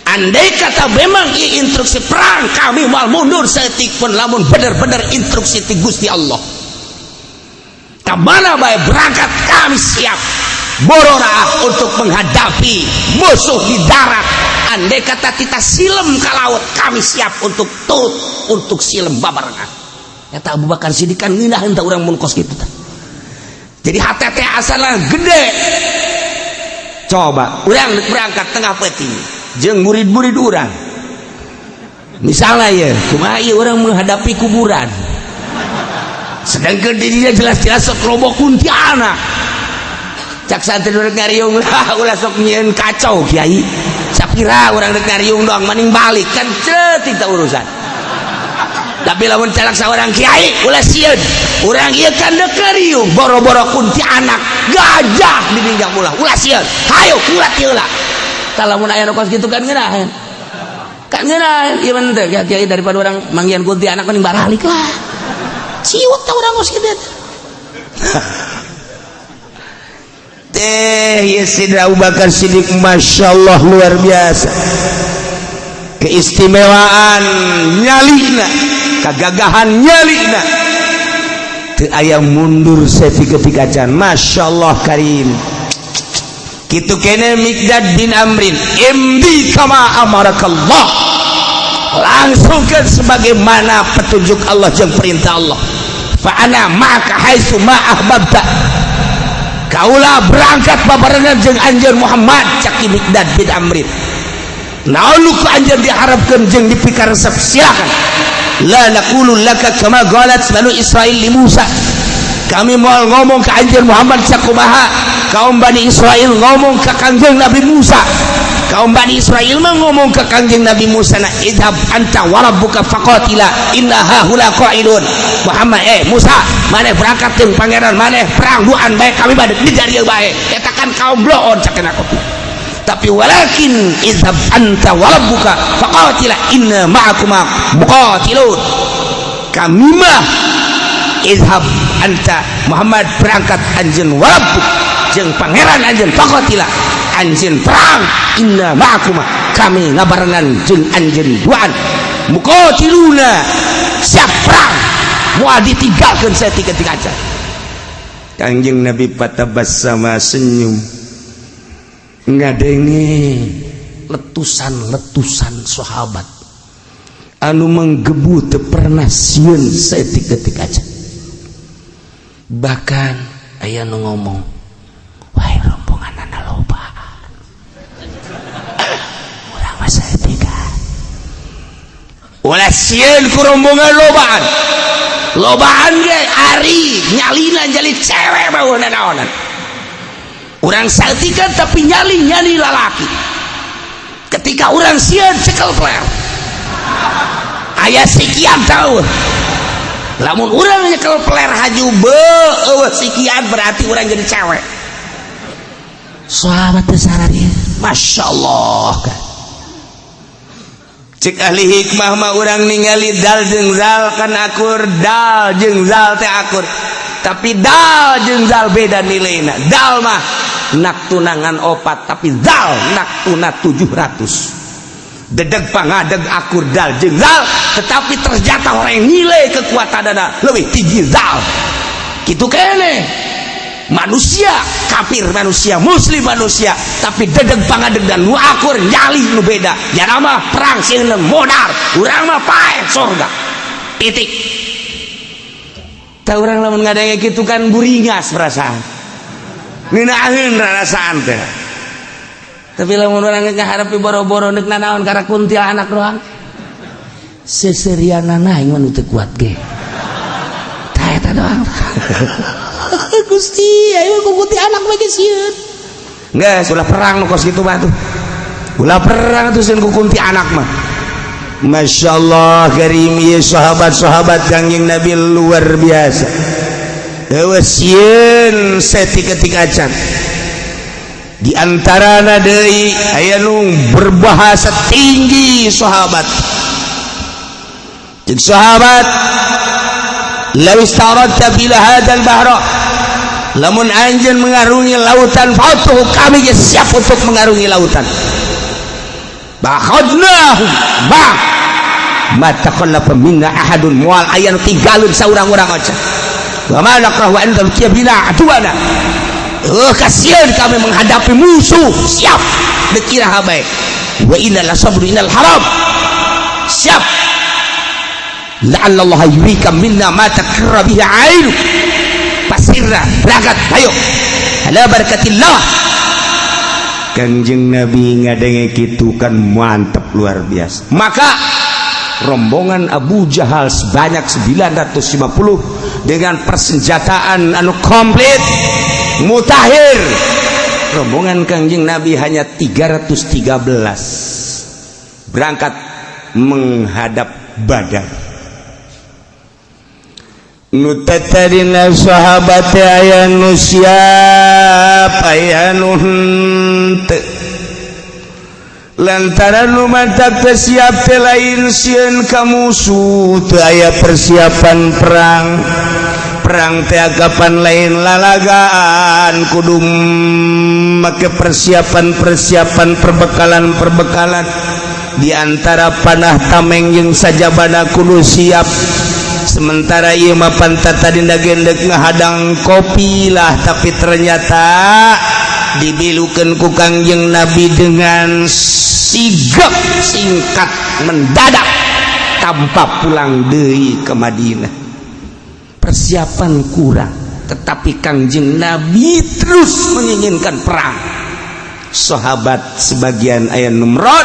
Andai kata memang ieu instruksi perang, kami mau mundur saeutik pun lamun bener-bener instruksi ti Gusti Allah. Kemana bae berangkat, kami siap borora untuk menghadapi musuh di darat. Andai kata kita silem ke laut, kami siap untuk turut untuk silem babarengan." Kata Abu Bakar Siddiq, kan ngeunah henteu urang mun kos kitu tah? Jadi hate teh asalna gede. Coba urang berangkat tengah peuting jeung murid-murid urang misalnya ya, kumaha ieu urang menghadapi kuburan, sedangkan dirinya jelas-jelas sok loba kuntilanak? Cak santri rek ngariung lah, "Ulah sok nyieun kacau, Kiai. Sapira urang rek ngariung doang maning balik kan ceutik tah urusan." Tapi lamun calak saurang kiai, "Ulah sieun, urang ieu kan dek ngariung, boro-boro kuntilanak, gajah dibinjang, ulah ulah sieun, hayo kurat ieu lah." Tah, lamun aya nu kos kitu kan ngeunaheun, kan ngeunaheun ieu mah teh, "Ya Kiai, daripada urang manggihan kuntilanak mending baralik lah." Ciut tah urang geus kitu. Teh ya Sidra Abu Bakar Siddiq, Masya Allah, luar biasa keistimewaan nyalina, kegagahan nyalina, teu aya mundur saketik acan. Masya Allah karim. Kitu kene Miqdad bin Amrin, imdi kama amarakallah, langsungkan sebagaimana petunjuk Allah jeung perintah Allah. Fa ana ma'aka haitsu ma ahbabta, kaula berangkat babarengan jeung anjeun Muhammad. Cak Miqdad bin Amrin, naon nu ku anjeun diharapkeun jeung dipikaresep, silakan. La naqulu laka kama qalat banu Israil li Musa, kami mau ngomong ke anjeun Muhammad sakumaha kaum Bani Israel ngomong ke Kangjeng Nabi Musa. Kaum Bani Israel mah ngomong ke Kangjeng Nabi Musa na, idhab anta wa rabbuka faqatila inna hahuna qa'idun. Muhammad, eh Musa, maneh berangkat jeung pangeran maneh perang duaan bae, kami bade di dieu bae. Eta kan kaum bloon cakena kopi. Tapi walakin idhab anta wa rabbuka faqatila inna ma'akuma muqatilun. Kami mah idhab anta Muhammad, berangkat anjeun, wa rabbuk, jeung pangeran anjeun, faqatila, anjeun perang, inna ma'akuma, kami ngabarengan jeung anjeun duaan, muqatiluna, siap perang, moal ditinggalkeun saketik aja. Kangjeng Nabi fatabassama, senyum ngadenge letusan-letusan sahabat anu menggebu, teu pernah sieun saketik aja. Bahkan aya nu ngomong, wah, rombongan anak loba, urang mah saeutikan, ulah sieun ku rombongan lobaan lobaan ge, ari nyalina nyali cewek mah naonan. Urang saeutikan tapi nyali nyali lalaki. Ketika urang sieun, cekel peler aya sikian tahu. Lamun urang nyekel peler haju be eueuh sikian, berarti urang jadi cewek. Sahabat teh sararia, Masya Allah. Cek ahli hikmah mah, urang ningali dal jeung zal kan akur, dal jeung zal teh akur, tapi dal jeung zal beda nilaina. Dal mah nak tunangan opat, tapi zal nak tuna 700. Dedeg pangadeg akur dal jeung zal, tetapi ternyata orang yang nilai kekuatan dana lebih tinggi zal. Gitu kene manusia kafir manusia, muslim manusia, tapi dedeg pangadeg dan nu akur nyali nu beda. Ya nama perang sieun modar, urang mah paeh surga titik. Tah, urang lamun ngadenge kitu kan buringas perasaan, ngeunaheun rarasaan teh. Tapi lamun urang ngaharepi boro-boro neuk nanaon, karena kuntilanak doang, seserianana aing mah nu teu kuat ge. Tah, eta doang. Gusti, ayo ku kuntilanak mah ge sieun. Geus ulah perang nu kos kitu mah tuh. Ulah perang tuh sieun ku kuntilanak mah. Masya Allah karim, ieu sahabat-sahabat Kangjeng Nabi luar biasa. Eueuh sieun saketik acan. Di antara deui aya nu berbahasa tinggi sahabat. Jeung sahabat, law istaradta bila hadzal bahra, lamun anjeun mengarungi lautan fatuh, kami ge siap untuk mengarungi lautan. Bakhadnahum ba ma takhallafa minna ahadun, moal aya nu tinggalun saurang-urang aja. Wa ma nakrahu an talqiya bina aduana, oh, kasihan kami menghadapi musuh, siap dikira baik. Wa inna la sabru innal haram, siap. La'alla Allah yurika minna ma takarra bihi ainu pasirna, berangkat, ayo ala barakatillah. Kanjeng Nabi ngadenge kitu kan mantap luar biasa. Maka rombongan Abu Jahal sebanyak 950 dengan persenjataan anu komplit mutakhir, rombongan Kangjeng Nabi hanya 313 berangkat menghadap Badar. Nu tadina sahabat aya nu siap, aya nu henteu. Lantaran nu matak teu siap teh lain sieun ka musuh, teu aya persiapan perang. Perang teh kapan lain lalagaan, kudu make persiapan-persiapan, perbekalan-perbekalan, diantara panah, tameng jeung sajabana kudu siap. Sementara ieu mah pantat tadi gendek ngahadang kafilah, tapi ternyata dibilukeun ku Kangjeng Nabi dengan sigap, singkat, mendadak, tanpa pulang deui ke Madinah. Persiapan kurang, tetapi Kangjeng Nabi terus menginginkan perang. Sahabat sebagian aya numrod,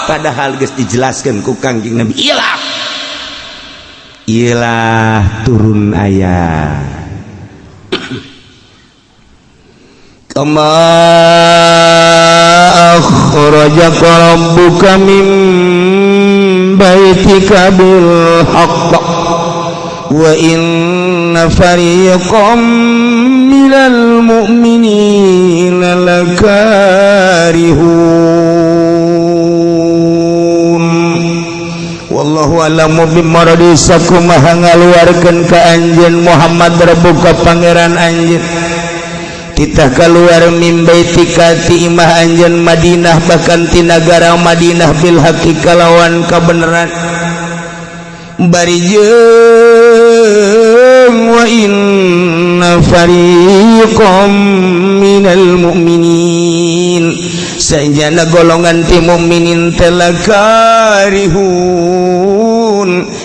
padahal geus dijelaskan ku Kangjeng Nabi. Ilah ilah, turun ayat كما أخرجك ربك من بيتك بالحق وإن فريقا من المؤمنين لكارهون. Wallahu a'lamu bimuradihi. Sakumaha ngaluarkeun ka anjeun Muhammad ربك pangeran anjeun, titah keluar من بيتك ti imah anjeun Madinah, bahkan ti nagara Madinah, بالحق kalawan kebenaran, bari jeung وإن فريقا من المؤمنين saenyana golongan ti mukminin teh لكارهون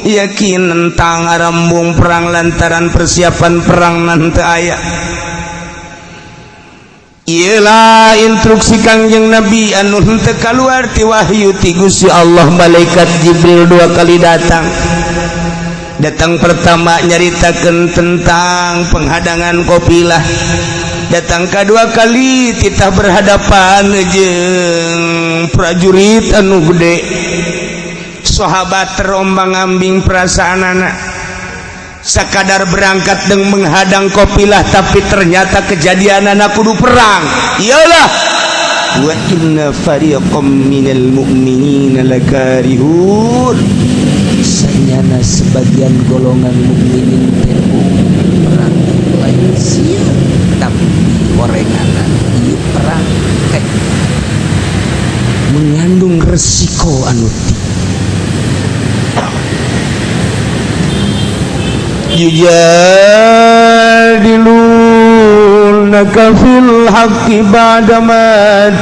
yakin tentang arembung perang, lantaran persiapan perang nanti aya. Iyalah instruksi Kangjeng Nabi anu henteu kaluar ti wahyu ti Gusti Allah. Malaikat Jibril dua kali datang. Datang pertama nyaritakeun tentang penghadangan kafilah, datang kedua kali titah berhadapan jeung prajurit anu gede. Sahabat terombang ambing perasaan, anak sekadar berangkat dan menghadang kafilah, tapi ternyata kejadian anak kudu perang. Iyalah وإن فريقا من المؤمنين لكارهون Saenyana sebagian golongan mukminin teh perang lain sieun, tapi orenganan ieu perang teh mengandung resiko anu tinggi. يجادلونك في الحق بعدما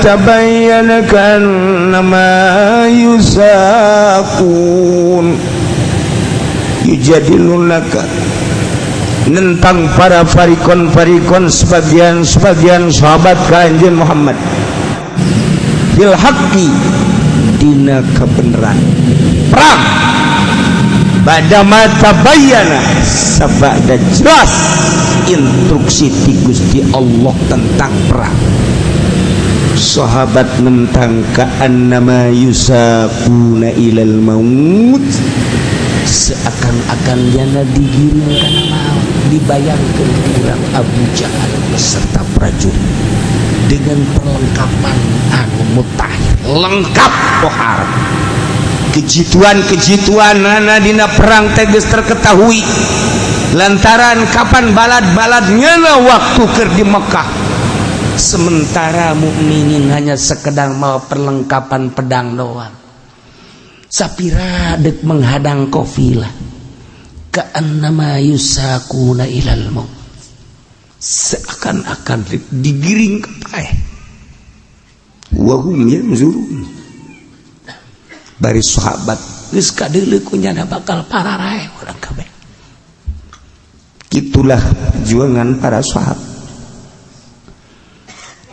تبين كأنما يساقون. يجادلونك nentang para فريقا-فريقا, sebagian-sebagian sahabat ka anjeun Muhammad, في الحق dina kebenaran perang, بعدما تبين sabada jelas instruksi ti Gusti Allah tentang perang. Sahabat nentang كأنما يساقون إلى الموت Seakan-akan jana digiring kana maut. Dibayangkan urang Abu Jahal beserta prajurit dengan perlengkapan anu mutakhir, lengkap pohar, kejituan-kejituan nana dina perang teh geus terketahui lantaran kapan balad-balad nyana waktu keur di Mekah. Sementara mukminin hanya sekedar mau perlengkapan pedang doang, sapira dek menghadang kafilah, كأنما يساقون إلى الموت Seakan-akan digiring ke paeh وهم ينظرون bari sahabat geus kadeuleu ku nyana bakal pararaeh urang kabeh. Itulah perjuangan para sahabat.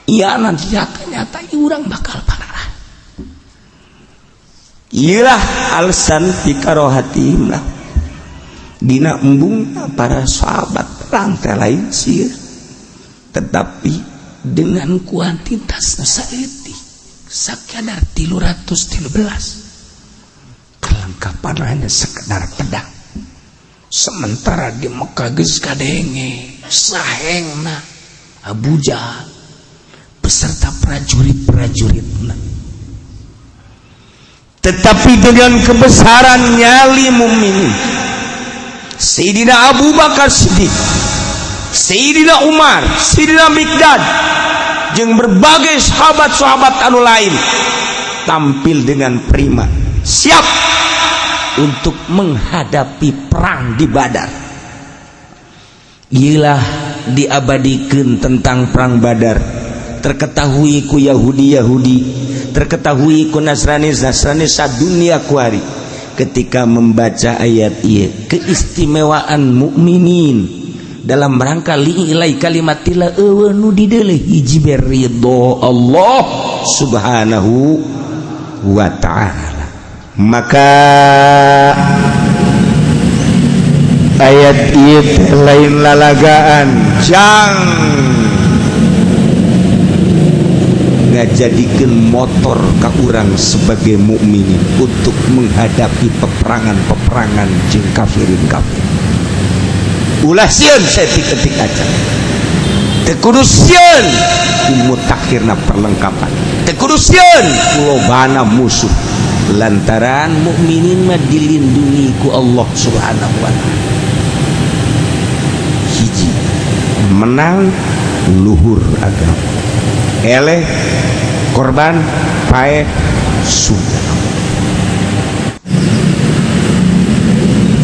Iya, nanti nyata-nyata urang bakal pararaeh. Iyalah alasan بكراهتهم lah dina embung para sahabat perang teh lain sih, tetapi dengan kuantitas nu saeutik, sakadar 313, kelengkapan hanya sekedar pedang. Sementara di Mekah geus kadenge sahengna Abu Jahal beserta prajurit-prajuritna. Tetapi dengan kebesaran nyali mukminin, Sayyidina Abu Bakar Siddiq, Sayyidina Umar, Sayyidina Miqdad jeung berbagai sahabat-sahabat anu lain tampil dengan prima, siap untuk menghadapi perang di Badar. Iyalah, diabadikan tentang perang Badar, terketahui ku Yahudi Yahudi, terketahui ku Nasrani Nasrani sadunia kuari. Ketika membaca ayat ieu, keistimewaan mukminin dalam rangka li'ila'i kalimatillah, euweuh nu dideuleu hiji ridho Allah Subhanahu wa Ta'ala. Maka ayat ieu lain lalagaan jang ngajadikeun motor ka urang sebagai mukminin untuk menghadapi peperangan-peperangan jeung kafirin kafir. Ulah sieun saeutik-eutik aja, teu kudu sieun ku mutakhirna perlengkapan, teu kudu sieun ku lobana musuh, lantaran mukminin mah dilindungi ku Allah Subhanahu wa Ta'ala. Hiji menang luhur agama, eleh korban paeh surga.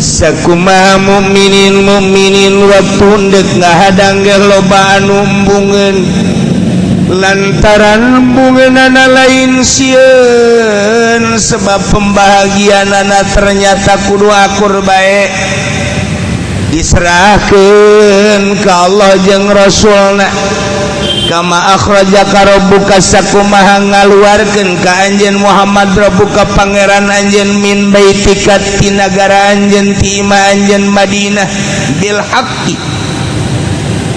Sakumaha mukminin mukminin waktu ndek ngahadang ge loba anu embungeun, lantaran embungeunana lain sieun, sebab pembahagianana ternyata kudu akur bae, diserahkeun ka Allah jeung Rasulna. Kama akhrajaka rabbuka, sakumaha ngaluarkeun ka anjeun Muhammad, rabbuka pangeran anjeun, min baitika ti nagara anjeun, ti imah anjeun Madinah, bil haqqi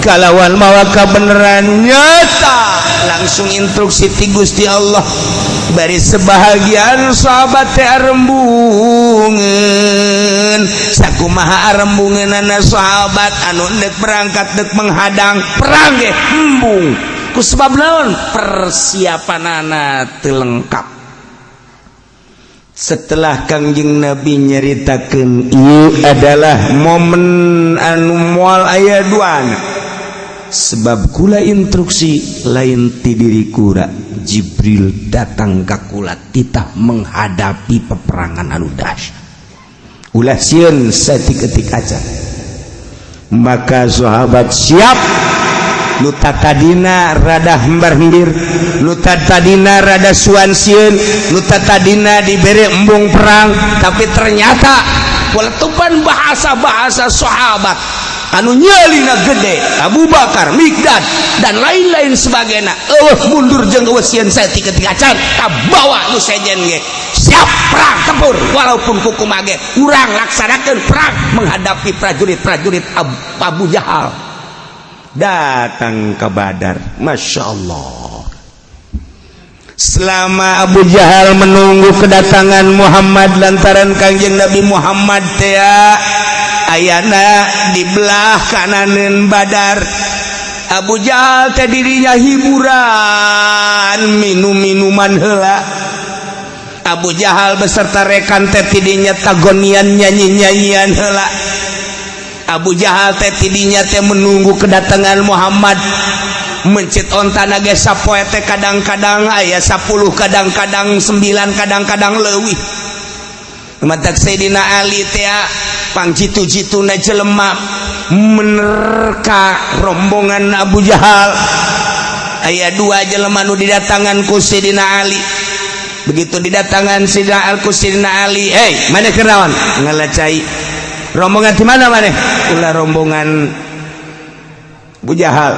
kalawan mawa kabeneran nyata. Langsung instruksi ti Gusti Allah, bari sebahagian sahabat teh arembungeun. Sakumaha arembungeunana sahabat anu dek berangkat, dek menghadang perang ge embung, ku sebab naon? Persiapanana teu lengkap. Setelah Kangjeng Nabi nyaritakeun ieu adalah momen anu moal aya duana, sebab kula instruksi lain ti diri kula, Jibril datang ka kula titah menghadapi peperangan anu dahsyat, ulah sieun saeutik-eutik aja. Maka sahabat siap. Nu tadina rada hembar-hembir, nu tadina rada suan sieun, nu tadina dibere embung perang, tapi ternyata letupan bahasa-bahasa sahabat anu nyalina gede, Abu Bakar, Mikdad, dan lain-lain sebagainya, euweuh mundur jeung euweuh sieun saeutik-eutik acan. Bawa nu sejen ge siap perang tempur, walaupun kukumaha ge urang laksanakeun perang menghadapi prajurit-prajurit Abu Jahal. Datang ke Badar, Masya Allah. Selama Abu Jahal menunggu kedatangan Muhammad, lantaran Kangjeng Nabi Muhammad teh ayana di belah kananen Badar, Abu Jahal teh dirinya hiburan, minum minuman heula. Abu Jahal beserta rekan teh tidinya tagonian, nyanyi-nyanyian heula. Abu Jahal teh tidinya teh menunggu kedatangan Muhammad, mencit onta ge sapoe teh kadang-kadang aya 10, kadang-kadang 9, kadang-kadang leuwih. Matak Sayyidina Ali teh pangjitu-jituna jelema menerka rombongan Abu Jahal. Aya dua jelema nu didatangan ku Sayyidina Ali. Begitu didatangan Sayyidina Al ku Sayyidina Ali, "Hei, mana kenawan?" "Ngalacai." "Rombongan di mana mana?" "Ulah rombongan Abu Jahal."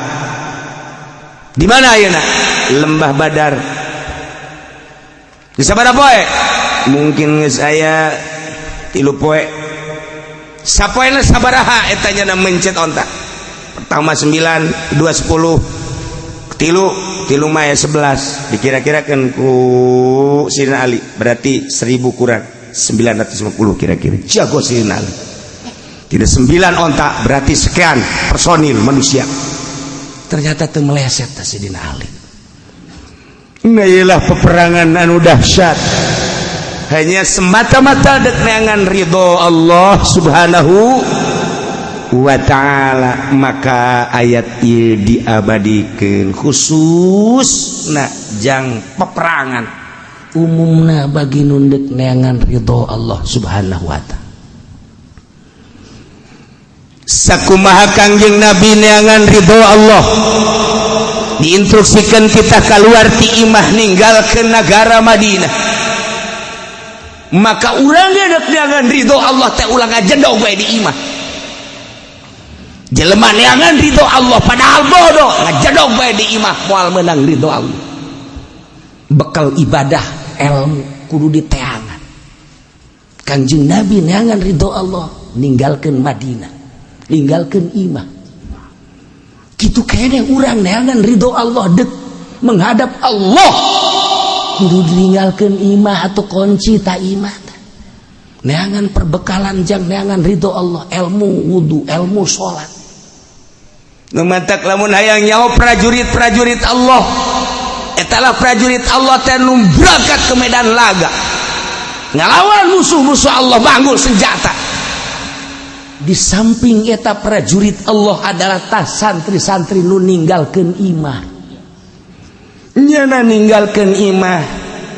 "Di mana ayeuna?" "Lembah Badar." "Di sabaraha poe?" "Mungkin geus aya 3 poe." "Sapoena sabaraha eta nya mencet onta?" "Pertama 9, 2 10, tilu tilu mah 11." Dikira-kirakan ku Sayyidina Ali berarti 1000 kurang 950 kira-kira. Jago Sayyidina Ali. Tidak, 9 onta berarti sekian personil manusia. Ternyata teu meleset Sayyidina Ali. Nah, peperangan anu dahsyat. Hanya semata-mata dek neangan ridho Allah Subhanahu wa ta'ala. Maka ayat ieu diabadikeun khusus na jang peperangan. Umumna bagi nu dek neangan ridho Allah Subhanahu wa Ta'ala. Sakumaha Kangjeng Nabi neangan ridho Allah, diinstruksikan kita keluar ti imah, ninggalkeun negara Madinah, maka urang dek neangan ridho Allah teh ulah ngajedog bae di imah. Jelema neangan ridho Allah padahal bodoh, ngajedog bae di imah, moal menang ridho Allah. Bekal ibadah, ilmu kudu diteangan. Kangjeng Nabi neangan ridho Allah, ninggalkeun Madinah, ninggalkeun imah. Kitu keneh urang neangan ridho Allah, dek menghadap Allah, kudu ditinggalkeun imah atau kunci ta imah. Neangan perbekalan jang neangan ridho Allah, ilmu wudu, ilmu salat. Nu matak lamun hayang nyaho prajurit-prajurit Allah, etalah prajurit Allah teh nu berangkat ke medan laga ngalawan musuh-musuh Allah, banggul senjata. Di samping eta prajurit Allah adalah tas santri-santri nu ninggalkeun imah. Nyana ninggalkeun imah,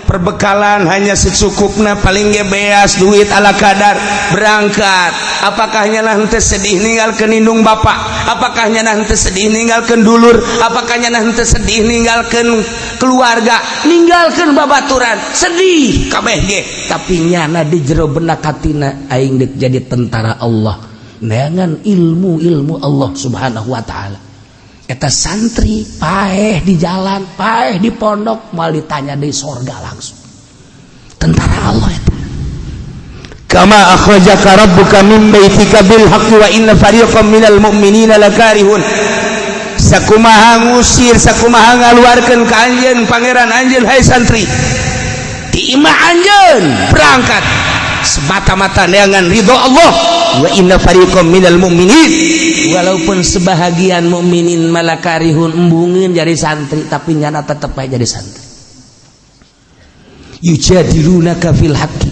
perbekalan hanya secukupna, paling ge beas duit ala kadar, berangkat. Apakah nyana henteu sedih ninggalkeun indung bapak? Apakah nyana henteu sedih ninggalkeun dulur? Apakah nyana henteu sedih ninggalkeun keluarga, ninggalkeun babaturan? Sedih kabeh ge. Tapi nyana di jero benak hatina, aing dek jadi tentara Allah, neangan ilmu-ilmu Allah Subhanahu wa Ta'ala. Eta santri paeh di jalan, paeh di pondok, mal ditanya di sorga langsung. Tentara Allah eta. Kama akhrajaka rabbuka min baitika bil haqqi wa inna fariqam minal mu'minina lakarihun. Sakumaha ngusir, sakumaha ngaluarkeun ka anjeun pangeran anjeun, hai santri, ti imah anjeun berangkat semata-mata neangan ridho Allah, wa inna fariqam minal mu'minin, walaupun sebahagian mukminin malakarihun, embungin jadi santri, tapi nyana tetep aja jadi santri. Yujadilunaka fil haqqi,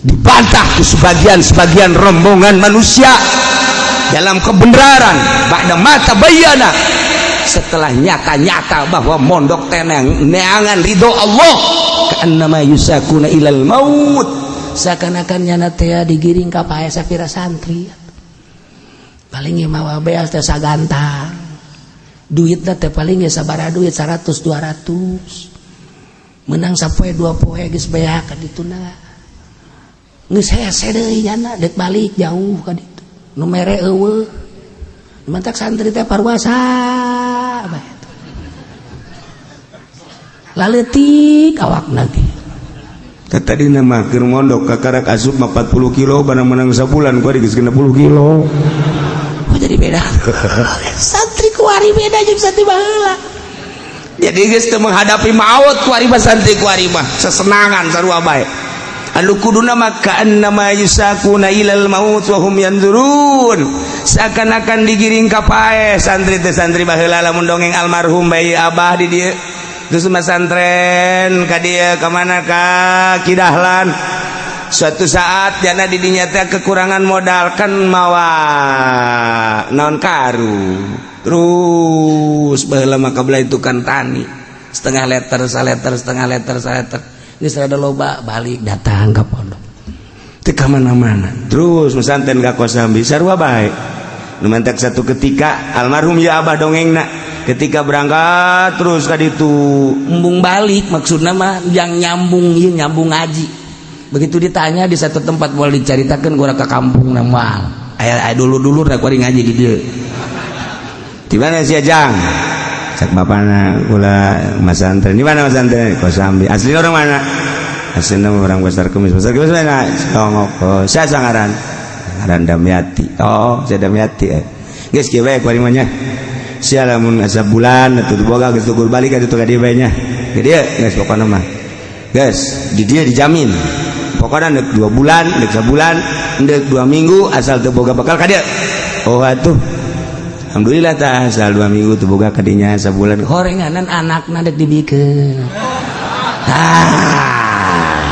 dibantah ke sebagian-sebagian rombongan manusia dalam kebenaran, ba'da ma tabayyana, setelah nyata-nyata bahwa mondok tenang neangan ridho Allah, ka'annama yusakuna ilal maut, seakan-akan nyana teh digiring ka pae. Sapira santri paling ge mawa beas teh sagantang, duitna teh paling ge sabaraha duit, 100 200, menang sapoe dua poe geus beak ka dituna, geus hese deui nyana dek balik jauh ka ditu, nu mere eueuh. Mantak santri teh parwasa bae, laletik awak nanti. Tadi nama keur mondok kakarak asup mah 40 kilo, barang menang sabulan kuari geus 60 kilo. Oh, jadi beda santri kuari, beda jeung santri baheula. Jadi geus teu menghadapi maut kuari mah. Santri kuari mah sesenangan sarua bae. Anu kuduna mah ka'annama yusakuna ilal maut wa hum yanzurun, seakan-akan digiring ka paeh santri teh. Santri baheula lamun dongeng almarhum bayi abah di dieu, terus masantren ka dieu, ka mana, ka Kidahlan. Suatu saat jana di dinya teh kekurangan modal kan, mawa naon, karu. Terus baheula mah kabelah itu kan tani, Setengah liter, saliter, setengah liter, saliter, ini serada loba, balik datang ke pondok. Teu ka mana-mana terus mesantren ka Kosambi, sarua bae. Nu mantak satu ketika almarhum ya abah dongengna, ketika berangkat terus ka ditu, embung balik, maksudna mah yang nyambung ieu, nyambung ngaji. Begitu ditanya di satu tempat, boleh diceritakan gua ke kampung nama. Aya aya dulu-dulu rek kuari ngaji di dieu. Di mana sih, Jang? Cak bapana, kula masantren. Di mana masantren? Kosambi. Asli orang mana? Aslinya orang Pasar Kemis. Pasar Kemis mana? Songok. Oh, saya sangaran ngaran Damiati. Oh, saya Damiati, eh. Geus kieu bae kuari mah nya. Sia lamun asa bulan atuh boga geus tukur balik ka ditu ka dieu bae nya. Di dieu geus, pokona mah geus di dieu dijamin. Pokona deuk 2 bulan, deuk sabulan, deuk 2 minggu, asal teu boga bekal ka dieu. Oh, atuh alhamdulillah tah, asal 2 minggu teu boga kadinya, sabulan. Horenganan anakna dek dibikeun. Ah.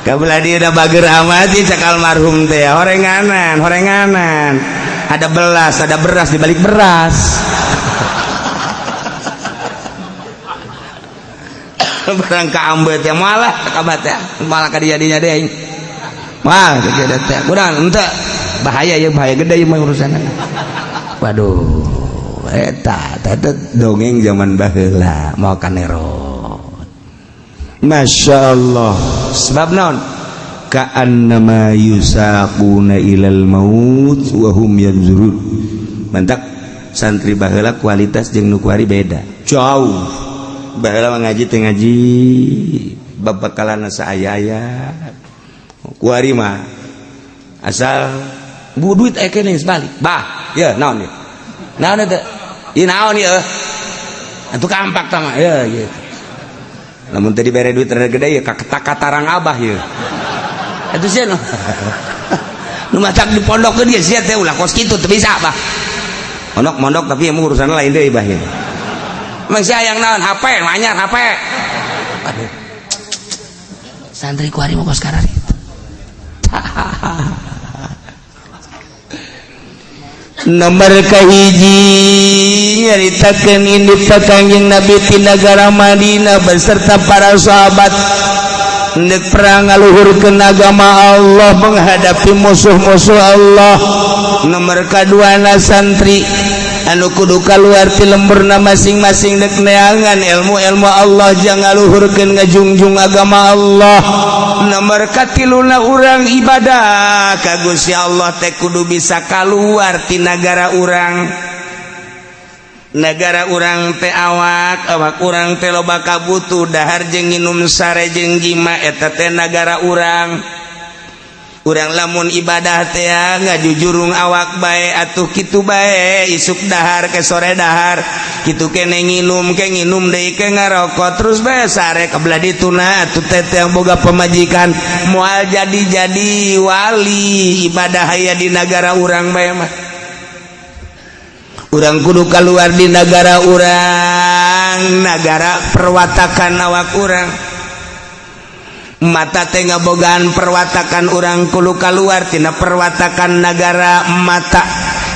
Kabelah dia udah bager amat sih, cak almarhum teh horenganan horenganan, ada belas, ada beras di balik beras. Barang kaambet ya malah kabat ya malah kadiadinya deh mah kejadian teh kurang ente bahaya ya, bahaya gede ya mah urusan. Waduh, eta eta dongeng zaman baheula mau kanerot. Masya Allah, sebab naon ka'annama yusaquna ilal maut wa hum yanzurun. Mantak santri baheula kualitas jeung nu kuari beda jauh. Baheula mah ngaji teh ngaji babakalan saaya-aya, kuari mah asal bu duit aya keneh balik bah ya naon ieu, naon eta ieu, naon ieu atuh kampak tah mah ya gitu. Lamun teu dibere duit rada gede ya katarang abah ieu atuh sia nu matak di pondok ge sia teh ulah kos kitu teu bisa bah mondok mondok, tapi emang urusan lain deui bah ieu. Emang sia yang naon HP anyar HP. Aduh. Santri kuari mau kos karar itu. Nomor kahiji nyaritakeun indit Kangjeng Nabi ti nagara Madinah beserta para sahabat ndek perang ngaluhurkeun agama Allah menghadapi musuh-musuh Allah. Nomor kaduana santri anu kudu kaluar ti lemburna masing-masing dek neangan ilmu-ilmu Allah jang ngaluhurkeun ngajungjung agama Allah. Nomor katiluna urang ibadah ka Gusti Allah teh kudu bisa kaluar ti nagara urang. Nagara urang teh awak awak urang teh loba kabutuh dahar jeung nginum sare jeung jima eta teh nagara urang. Urang lamun ibadah teh ngajujurung awak bae atuh kitu bae isuk dahar ke sore dahar kitu kene nginum ke nginum deui ke ngarokok terus bae sare kebelah dituna atuh teh yang boga pemajikan moal jadi-jadi wali ibadah aya di nagara urang bae mah. Urang kudu keluar di nagara urang, nagara perwatakan awak urang. Mata teh ngabogaan perwatakan urang kudu kaluar tina perwatakan nagara mata.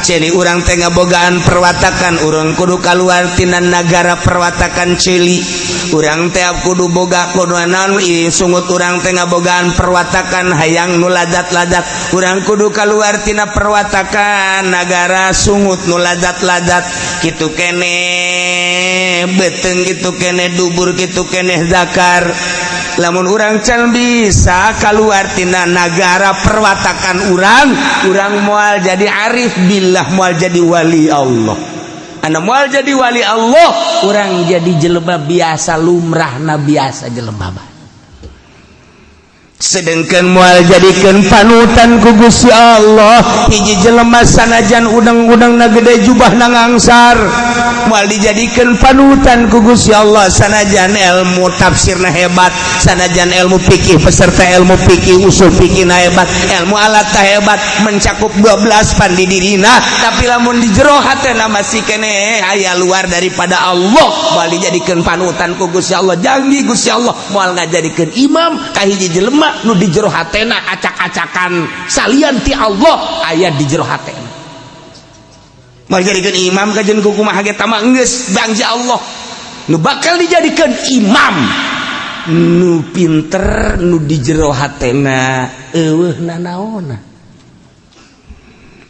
Celi urang teh ngabogaan perwatakan urang kudu kaluar tina nagara perwatakan celi. Urang teh kudu boga kudu naon sungut urang teh ngabogaan perwatakan hayang nu ladat-ladat. Urang kudu kaluar tina perwatakan nagara sungut nu ladat-ladat. Kitu kene beuteung, kitu kene dubur, kitu kene zakar. Lamun urang can bisa keluar tina nagara perwatakan urang, urang moal jadi arif billah, moal jadi wali Allah. Anda moal jadi wali Allah, urang jadi jelema biasa lumrahna biasa jelema mah. Sedangkan moal jadikeun panutan ku Gusti Allah hiji jelema sanajan udang-udangna gede jubahna ngangsar, moal dijadikeun panutan ku Gusti Allah sanajan ilmu tafsirna hebat, sanajan ilmu fikih peserta ilmu fikih usul fikihna hebat, ilmu alat hebat mencakup 12 pan di dirina, tapi lamun di jero hatena masih kene aya luar daripada Allah moal dijadikeun panutan ku Gusti Allah. Janji Gusti Allah moal ngajadikeun imam ka hiji jelema nu di jero hatena acak-acakan salian ti Allah aya di jero hatena. Moal dijadikeun imam kajen ku kumaha ge tama geus bangsa Allah nu bakal dijadikeun imam nu pinter nu di jero hatena eueuh nanaona.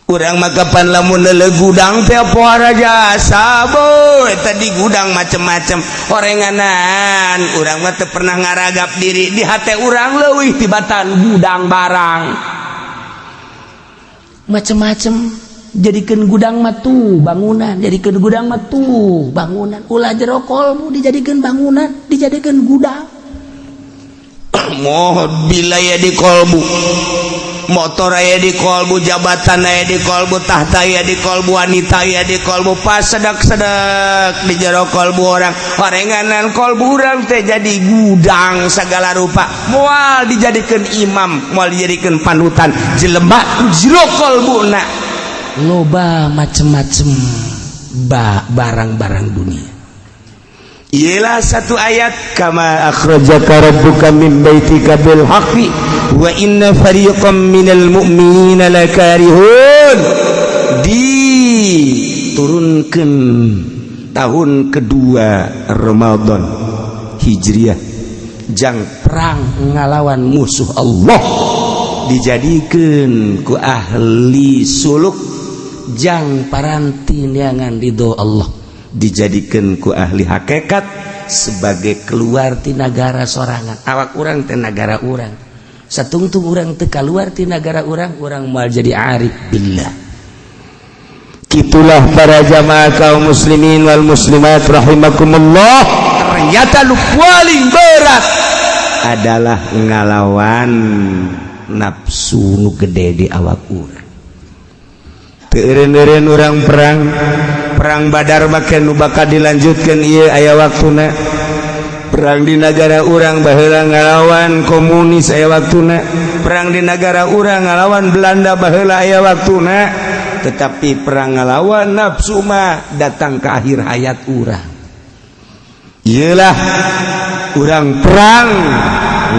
Urang mah kapan lamun leuleuh gudang teh poara jasa boy tadi gudang macem-macem orenganan. Urang mah teu pernah ngaragap diri di hate urang leuwih tibatan gudang barang macem-macem. Jadikeun gudang mah tuh bangunan, jadikeun gudang mah tuh bangunan, ulah jero kolmu dijadikeun bangunan, dijadikeun gudang. Mobil aya di kolbu, motor aya di kolbu, jabatan aya di kolbu, tahta aya di kolbu, wanita aya di kolbu, pas sedak-sedak di jero kolbu orang orenganan kolbu urang teh jadi gudang segala rupa. Moal dijadikeun imam, moal dijadikeun panutan jelema jero kolbuna loba macem-macem barang-barang dunia. Ialah satu ayat, kama akhrajaka rabbuka min baitika bil haqqi wa inna fariqam minal mu'minina lakarihun. Diturunkan tahun kedua Ramadan Hijriah, jang perang ngalawan musuh Allah, dijadikan ku ahli suluk jang paranti neangan ridho Allah, dijadikan ku ahli hakikat sebagai keluar ti nagara sorangan. Awak urang teh nagara urang, satungtung urang teu keluar ti nagara urang, urang moal jadi arif billah. Itulah para jamaah kaum muslimin wal muslimat rahimakumullah. Ternyata lu paling berat adalah ngalawan nafsu nu gede di awak urang. Teu eureun-eureun urang perang perang Badar, make nu bakal dilanjutkan ieu aya waktuna. Perang di negara urang baheula ngalawan komunis aya waktuna, perang di negara urang ngalawan Belanda baheula aya waktuna, tetapi perang ngalawan nafsu mah datang ke akhir hayat urang. Iyalah urang perang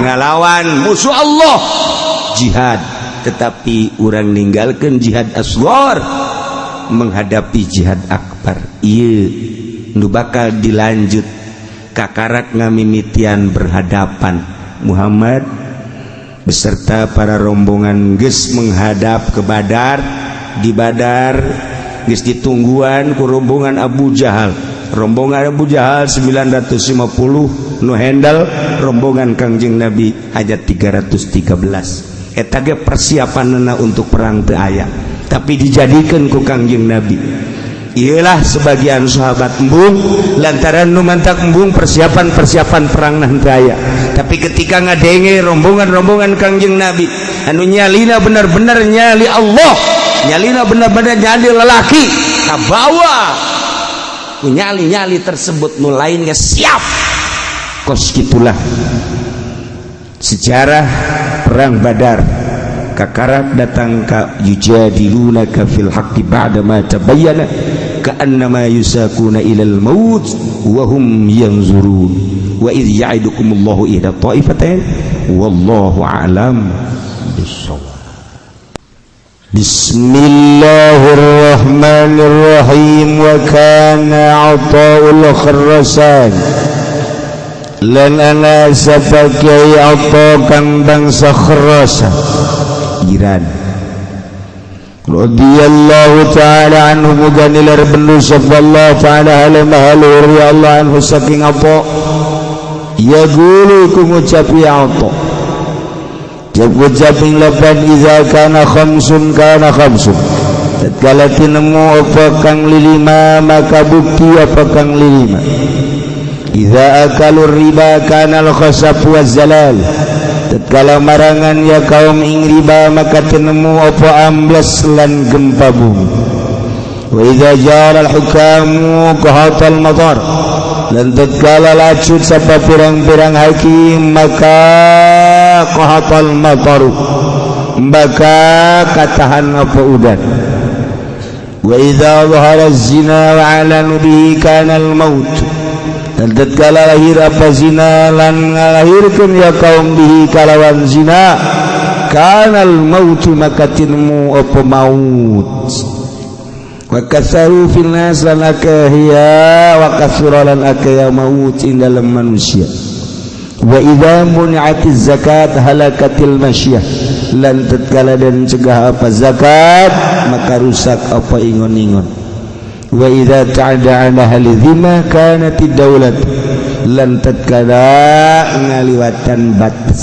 ngalawan musuh Allah, jihad, tetapi urang ninggalkan jihad asghar menghadapi jihad akbar. Iya, nu bakal dilanjut kakarak ngamimitian berhadapan. Muhammad beserta para rombongan geus menghadap ke Badar. Di Badar geus ditungguan ku rombongan Abu Jahal. Rombongan Abu Jahal 950 nu handle, rombongan Kangjeng Nabi hanya 313. Eta ge persiapanna untuk perang teu aya, tapi dijadikan ku Kangjeng Nabi. Iyalah sebagian sahabat embung lantaran nu mantak embung persiapan-persiapan perang nanti aya. Tapi ketika ngadenge rombongan-rombongan Kangjeng Nabi anu nyalina benar-benar nyali Allah, nyalina benar-benar nyali lelaki, kabawa ku nyali-nyali tersebut, nu lainnya siap. Kos gitulah sejarah perang Badar. Kakarak datang ka yujadilunaka fil haqqi ba'da ma tabayyana ka'annama yusaquna ilal maut wa hum yanzurun wa idh ya'idukumullahu ihda ta'ifatain wallahu a'lam bissawab. Bismillahirrahmanirrahim. Wa kana Ata'ul Khurasan, lan ana sapa Kiai Atha kang bangsa Khurasan, Iran, radhiyallahu ta'ala anhu, muga nilar bendu sapa Allah ta'ala alam luhur ya Allah anhu saking apa ya gulu ku ngucap ya Atha. Ucap ing lapan iza kana khamsun kana khamsun, tatkala tinemu apa kang lilima maka bukti apa kang lilima. Iza akalur riba kana al khasab wa zalal, tatkala marangan ya kaum ing riba maka tinemu apa ambles lan gempa bumi. Wa iza jara al hukamu qahatal madar, lan tatkala lacut sapa pirang-pirang hakim maka qahatal mataru, maka katahan apa udan. Wa idza zahara zina wa alanu bihi kana al maut, dan tatkala lahir apa zina lan ngalahirkeun ya kaum bihi kalawan zina kana al maut, maka tinmu apa maut. Wa kasaru fil nas lan akahiya wa kasura lan akaya maut ing dalam manusia. Wa idza muni'atiz zakat halakatil masyiyah, lan tatkala dan cegah apa zakat maka rusak apa ingon-ingon. Wa idza ta'ada ala ahli dhimma kanatid daulat, lan tatkala ngaliwatan batas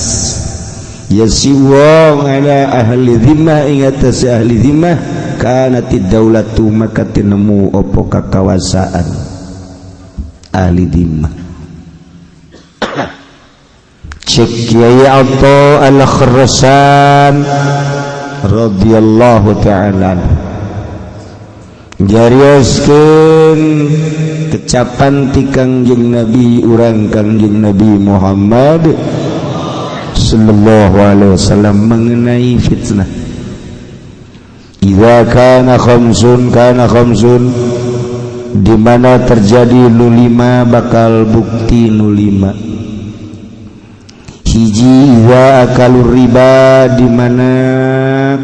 ya si wong ala ahli dhimmah ing atas ahli dhimmah kanatid daulatu, maka tinemu apa kakawasaan ahli dhimmah. Cek Kiai Atha Al-Khurasan radhiyallahu ta'ala jarioskeun kecapan ti Kangjeng Nabi urang Kangjeng Nabi Muhammad sallallahu alaihi wasallam mengenai fitnah. Idza kana khamsun kana khamsun. Di mana terjadi nu lima, bakal bukti nu lima. Hiji, wa akalu riba, di mana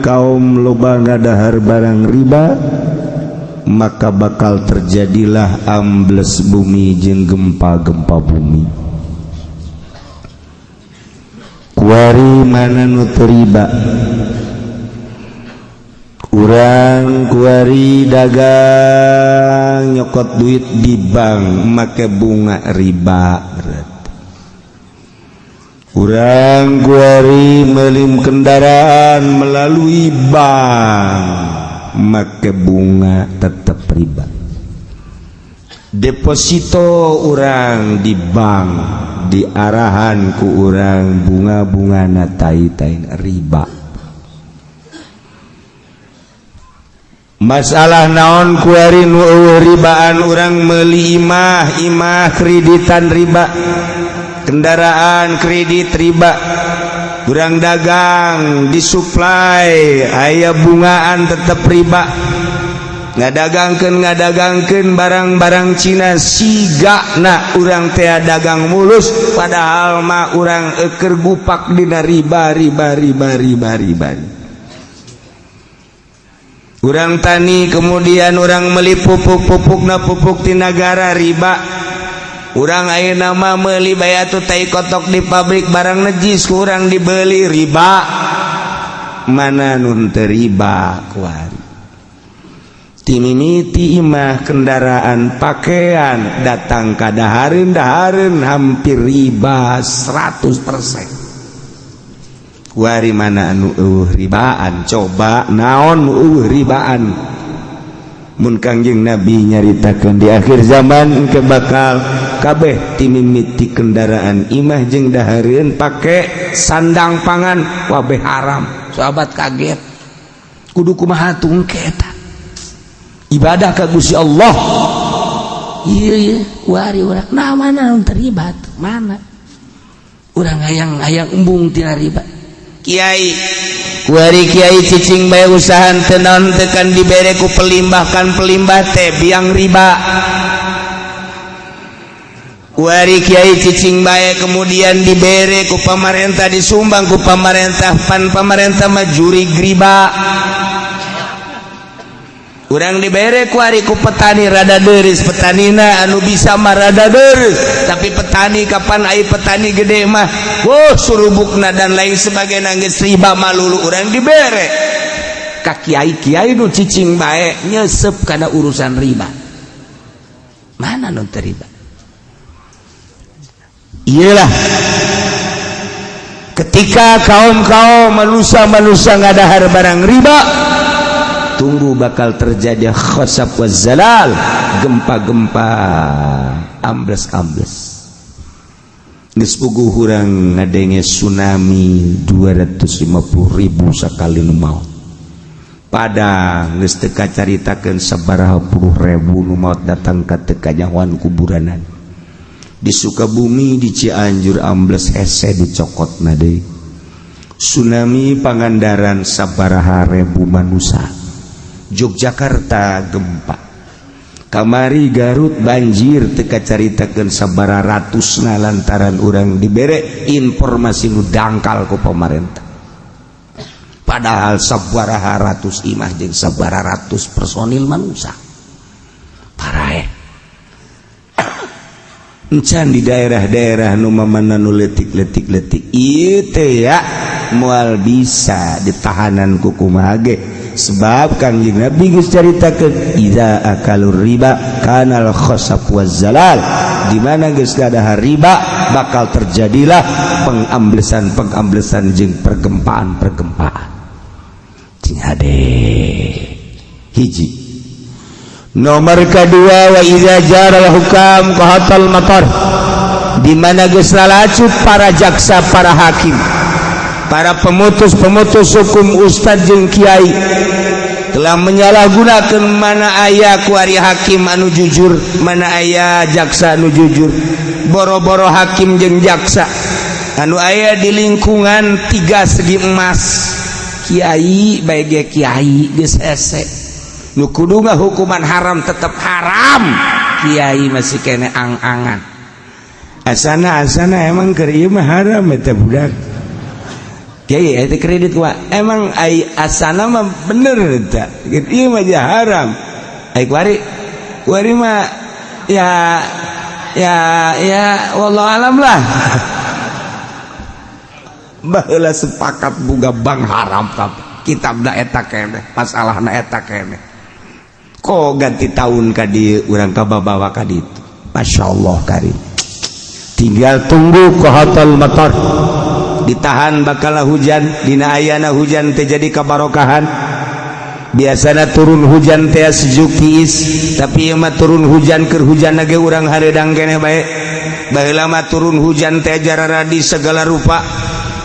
kaum loba ngadahar barang riba, maka bakal terjadilah ambles bumi jeung gempa-gempa bumi. Kuari mana nu teu riba? Urang kuari dagang, nyokot duit di bank make bunga riba, berarti urang kuari meuli kendaraan melalui bank make bunga, tetap riba. Deposito urang di bank diarahan ku urang bunga-bunga na tai-tai, riba. Masalah naon kuari nu euweuh ribaan? Urang meuli imah, imah kreditan riba, kendaraan kredit riba, urang dagang disuplai aya bungaan, tetep riba. Ngadagangkeun barang-barang Cina, siga na urang teh dagang mulus, padahal mah urang eker gupak dina riba, riba, riba, riba, riba. Urang tani, kemudian urang meli pupuk, pupuk na pupuk di negara, riba. Urang ayeuna mah meuli bayatu tai kotok di pabrik, barang najis kurang dibeli, riba. Mana nu teu riba kuari? Timimiti imah, kendaraan, pakaian, datang ka dahareun, dahareun hampir riba 100%. Kuari mana anu euweuh ribaan? Coba, naon nu euweuh ribaan? Mun Kangjeng Nabi nyaritakeun di akhir zaman engke bakal kabeh timimiti kendaraan, imah jeung dahareun, pake sandang, pangan, kabeh haram. Sahabat kaget, kudu kumaha tungke eta ibadah ka Gusti Allah? Iya iya, kuari urang nah mana nu terlibat? Mana urang hayang hayang embung tina riba? Kiai kuari, kiai cicing bae, usaha teu naon teu kan dibere ku pelimbah, kan pelimbah teh biang riba. Kuari kiai cicing bae, kemudian dibere ku pamarentah, disumbang ku pamarentah, pan pamarentah mah jurig riba. Urang dibere kuari ku petani, rada deris petanina, anu bisa mah rada deris, tapi petani kapan ai petani gede mah, wuh, surubukna dan lain sebagainya geus riba malulu. Urang dibere ka kiai, kiai nu cicing bae nyesep kana urusan riba. Mana nu teu riba? Iyalah, ketika kaum-kaum manusia-manusia ngadahar barang riba, tunggu bakal terjadi khosab wa zalal, gempa-gempa, ambles-ambles. Geus puguh urang ngadenge tsunami 250 ribu sakali nu maot. Padang geus teu kacaritakeun sabaraha puluh ribu nu maot, datang ka teu kanyahoan kuburanan. Di Sukabumi, di Cianjur ambles, hese dicokotna deui. Tsunami Pangandaran sabaraha ribu manusia. Yogyakarta gempa kamari, Garut banjir teu kacaritakeun sabaraha ratusna, lantaran urang dibere informasi nu dangkal ku pemerintah, padahal sabaraha ratus imah jeung sabaraha ratus personil manusia paraeh. Encan di daerah-daerah nu mamana nu leutik-leutik leutik ieu teh ya moal bisa ditahanan ku kumaha ge, sebab Kangjeng Nabi geus caritakeun, idza akalur riba kanal khasab waz zalal. Di mana geus ada riba, bakal terjadilah pengamblesan-pengamblesan jeung pergempaan-pergempaan. Cing hade. Hiji. Nomor kedua, wa idza jaral hukam qahatal matar. Di mana geus lalacut para jaksa, para hakim, para pemutus-pemutus hukum, ustad jeung kiai telah menyalahgunakan. Mana aya kuari hakim anu jujur? Mana aya jaksa anu jujur? Boro-boro hakim jeung jaksa anu aya di lingkungan tiga segi emas, kiai baik ge, kiai geus hese. Nu kudu hukuman haram tetap haram, kiai masih kene ang-angan. Asana asana emang keur ieu mah haram eta budak. Kiai eta kredit wa emang ai asana mah bener eta. Ieu mah haram. Ai kuari kuari mah ya ya ya wallahu alam lah. Baheula sepakat buga bank haram kabeh. Kitabna eta keneh, masalahna eta keneh. Kok ganti tahun ka dieu urang kababawa ka ditu. Masya Allah karim. Tinggal tunggu qahthatul mathar. Ditahan bakal hujan, dina ayana hujan teh jadi kabarokahan. Biasana turun hujan teh sejuk tiis, tapi ieu mah turun hujan keur hujan ge urang hareudang keneh bae. Baheula mah turun hujan teh jararadi segala rupa.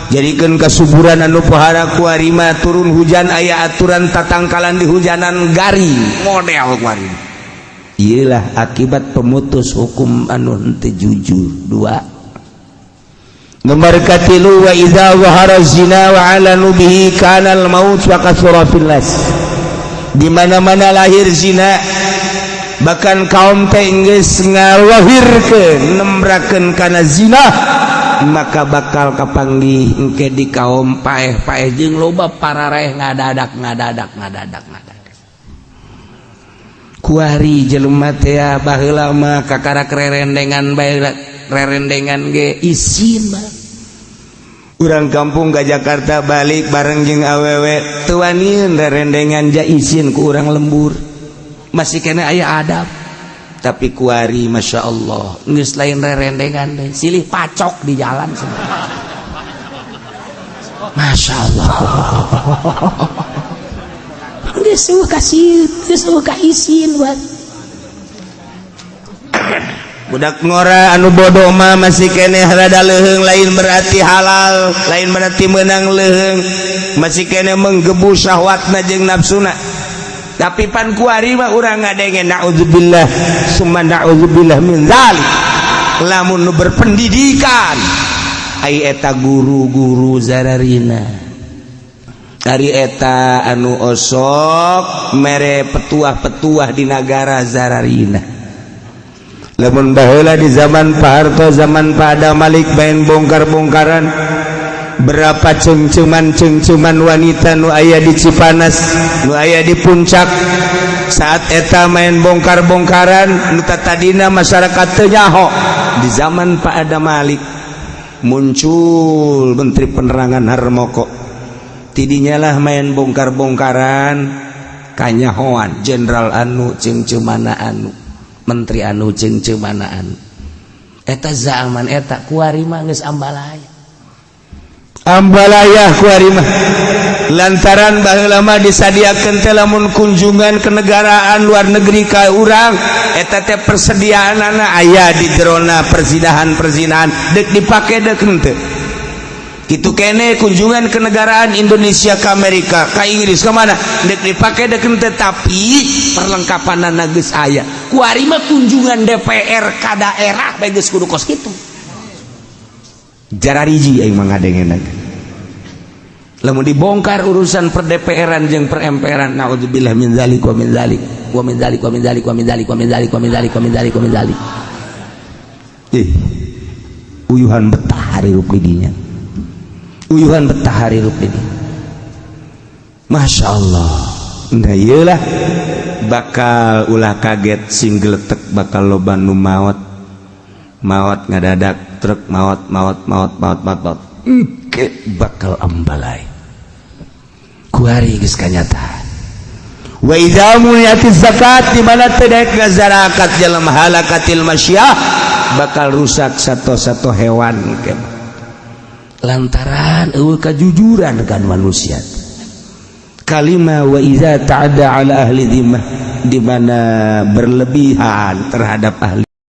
Jadikeun kasuburan anu pohara. Kuari mah turun hujan aya aturan tatangkalan di hujanan garing model kuari. Iyalah akibat pemutus hukum anu henteu jujur. Dua. Nomor katilu, wa idza zahara zina wa alanu bihi kana al maut wa kathura fil nas. Di mana-mana lahir zina, bahkan kaum teh geus ngalahirkeun nembrakeun kana zina, maka bakal kapanggih engke di kaum paeh-paeh jeung loba parareh ngadadak ngadadak ngadadak ngadadak. Kuari jelema teh baheula mah kakarak rerendengan bae, rerendengan ge isin mah. Urang kampung ke Jakarta balik bareng jeung awewe teu wanian rerendengan, ja isin ku urang lembur, masih kena aya adab. Tapi kuari Masya Allah geus lain rerendengan deh, silih pacok di jalan semua. Masya Allah, geus eueuh kasih, geus eueuh ka isin buat Budak ngora anu bodoh mah masih keneh rada leuheung, lain berarti halal, lain berarti menang leuheung, masih keneh menggebu syahwatna jeung nafsuna. Tapi pan kuari mah urang ngadenge, naudzubillah summa naudzubillah min zalik. Lamun nu berpendidikan, ai eta guru-guru zararina dari eta anu osok mere petuah-petuah di nagara zararina. Lamun baheula di zaman Pak Harto, zaman Pak Adam Malik main bongkar-bongkaran, berapa cengceman-cengceman wanita nu aya di Cipanas, nu aya di Puncak saat eta main bongkar-bongkaran, nu tadina masyarakat teu nyaho. Di zaman Pak Adam Malik muncul Menteri Penerangan Harmoko, tidinya lah main bongkar-bongkaran kanyahoan jenderal anu cengcemana anu menteri anu cengcemana anu eta zaman eta. Kuari mah geus ambalaya. Ambalaya kuari mah, lantaran baheula mah disadiakeun teh lamun kunjungan kenegaraan luar negeri ka urang eta teh persediaanana aya di jerona perzinahan-perzinahan, dek dipake dek henteu. Gitu kene kunjungan kenegaraan Indonesia ke Amerika, ke Inggris, ke mana, dek dipake dek henteu, tapi perlengkapan geus aya. Kuari mah kunjungan DPR ka daerah bae geus kudu kos kitu. Jarariji aing mah ngadengeuna. Lamun dibongkar urusan per DPR-an jeung per MPR-an, naudzubillah min zalik wa min zalik wa min zalik wa min zalik wa min zalik wa min zalik wa min zalik wa min zalik wa min zalik. Ih, uyuhan betah hirup di dinya, uyuhan betah hirup di dinya. Masya Allah. Nah, iyalah bakal ulah kaget sing geletek, bakal loba nu maot maot ngadadak truk maot maot maot maot maot maot. Engke bakal ambalai kuari geus kanyataan. Wa idza muniati zakat, di mana teu daek ngazarakat jelema, halakatil masyah, bakal rusak satu-satu hewan ke lantaran eueuh kajujuran kan manusia. Kalima wa idza ta'adda ala ahli dhimmah, di mana berlebihan terhadap ahli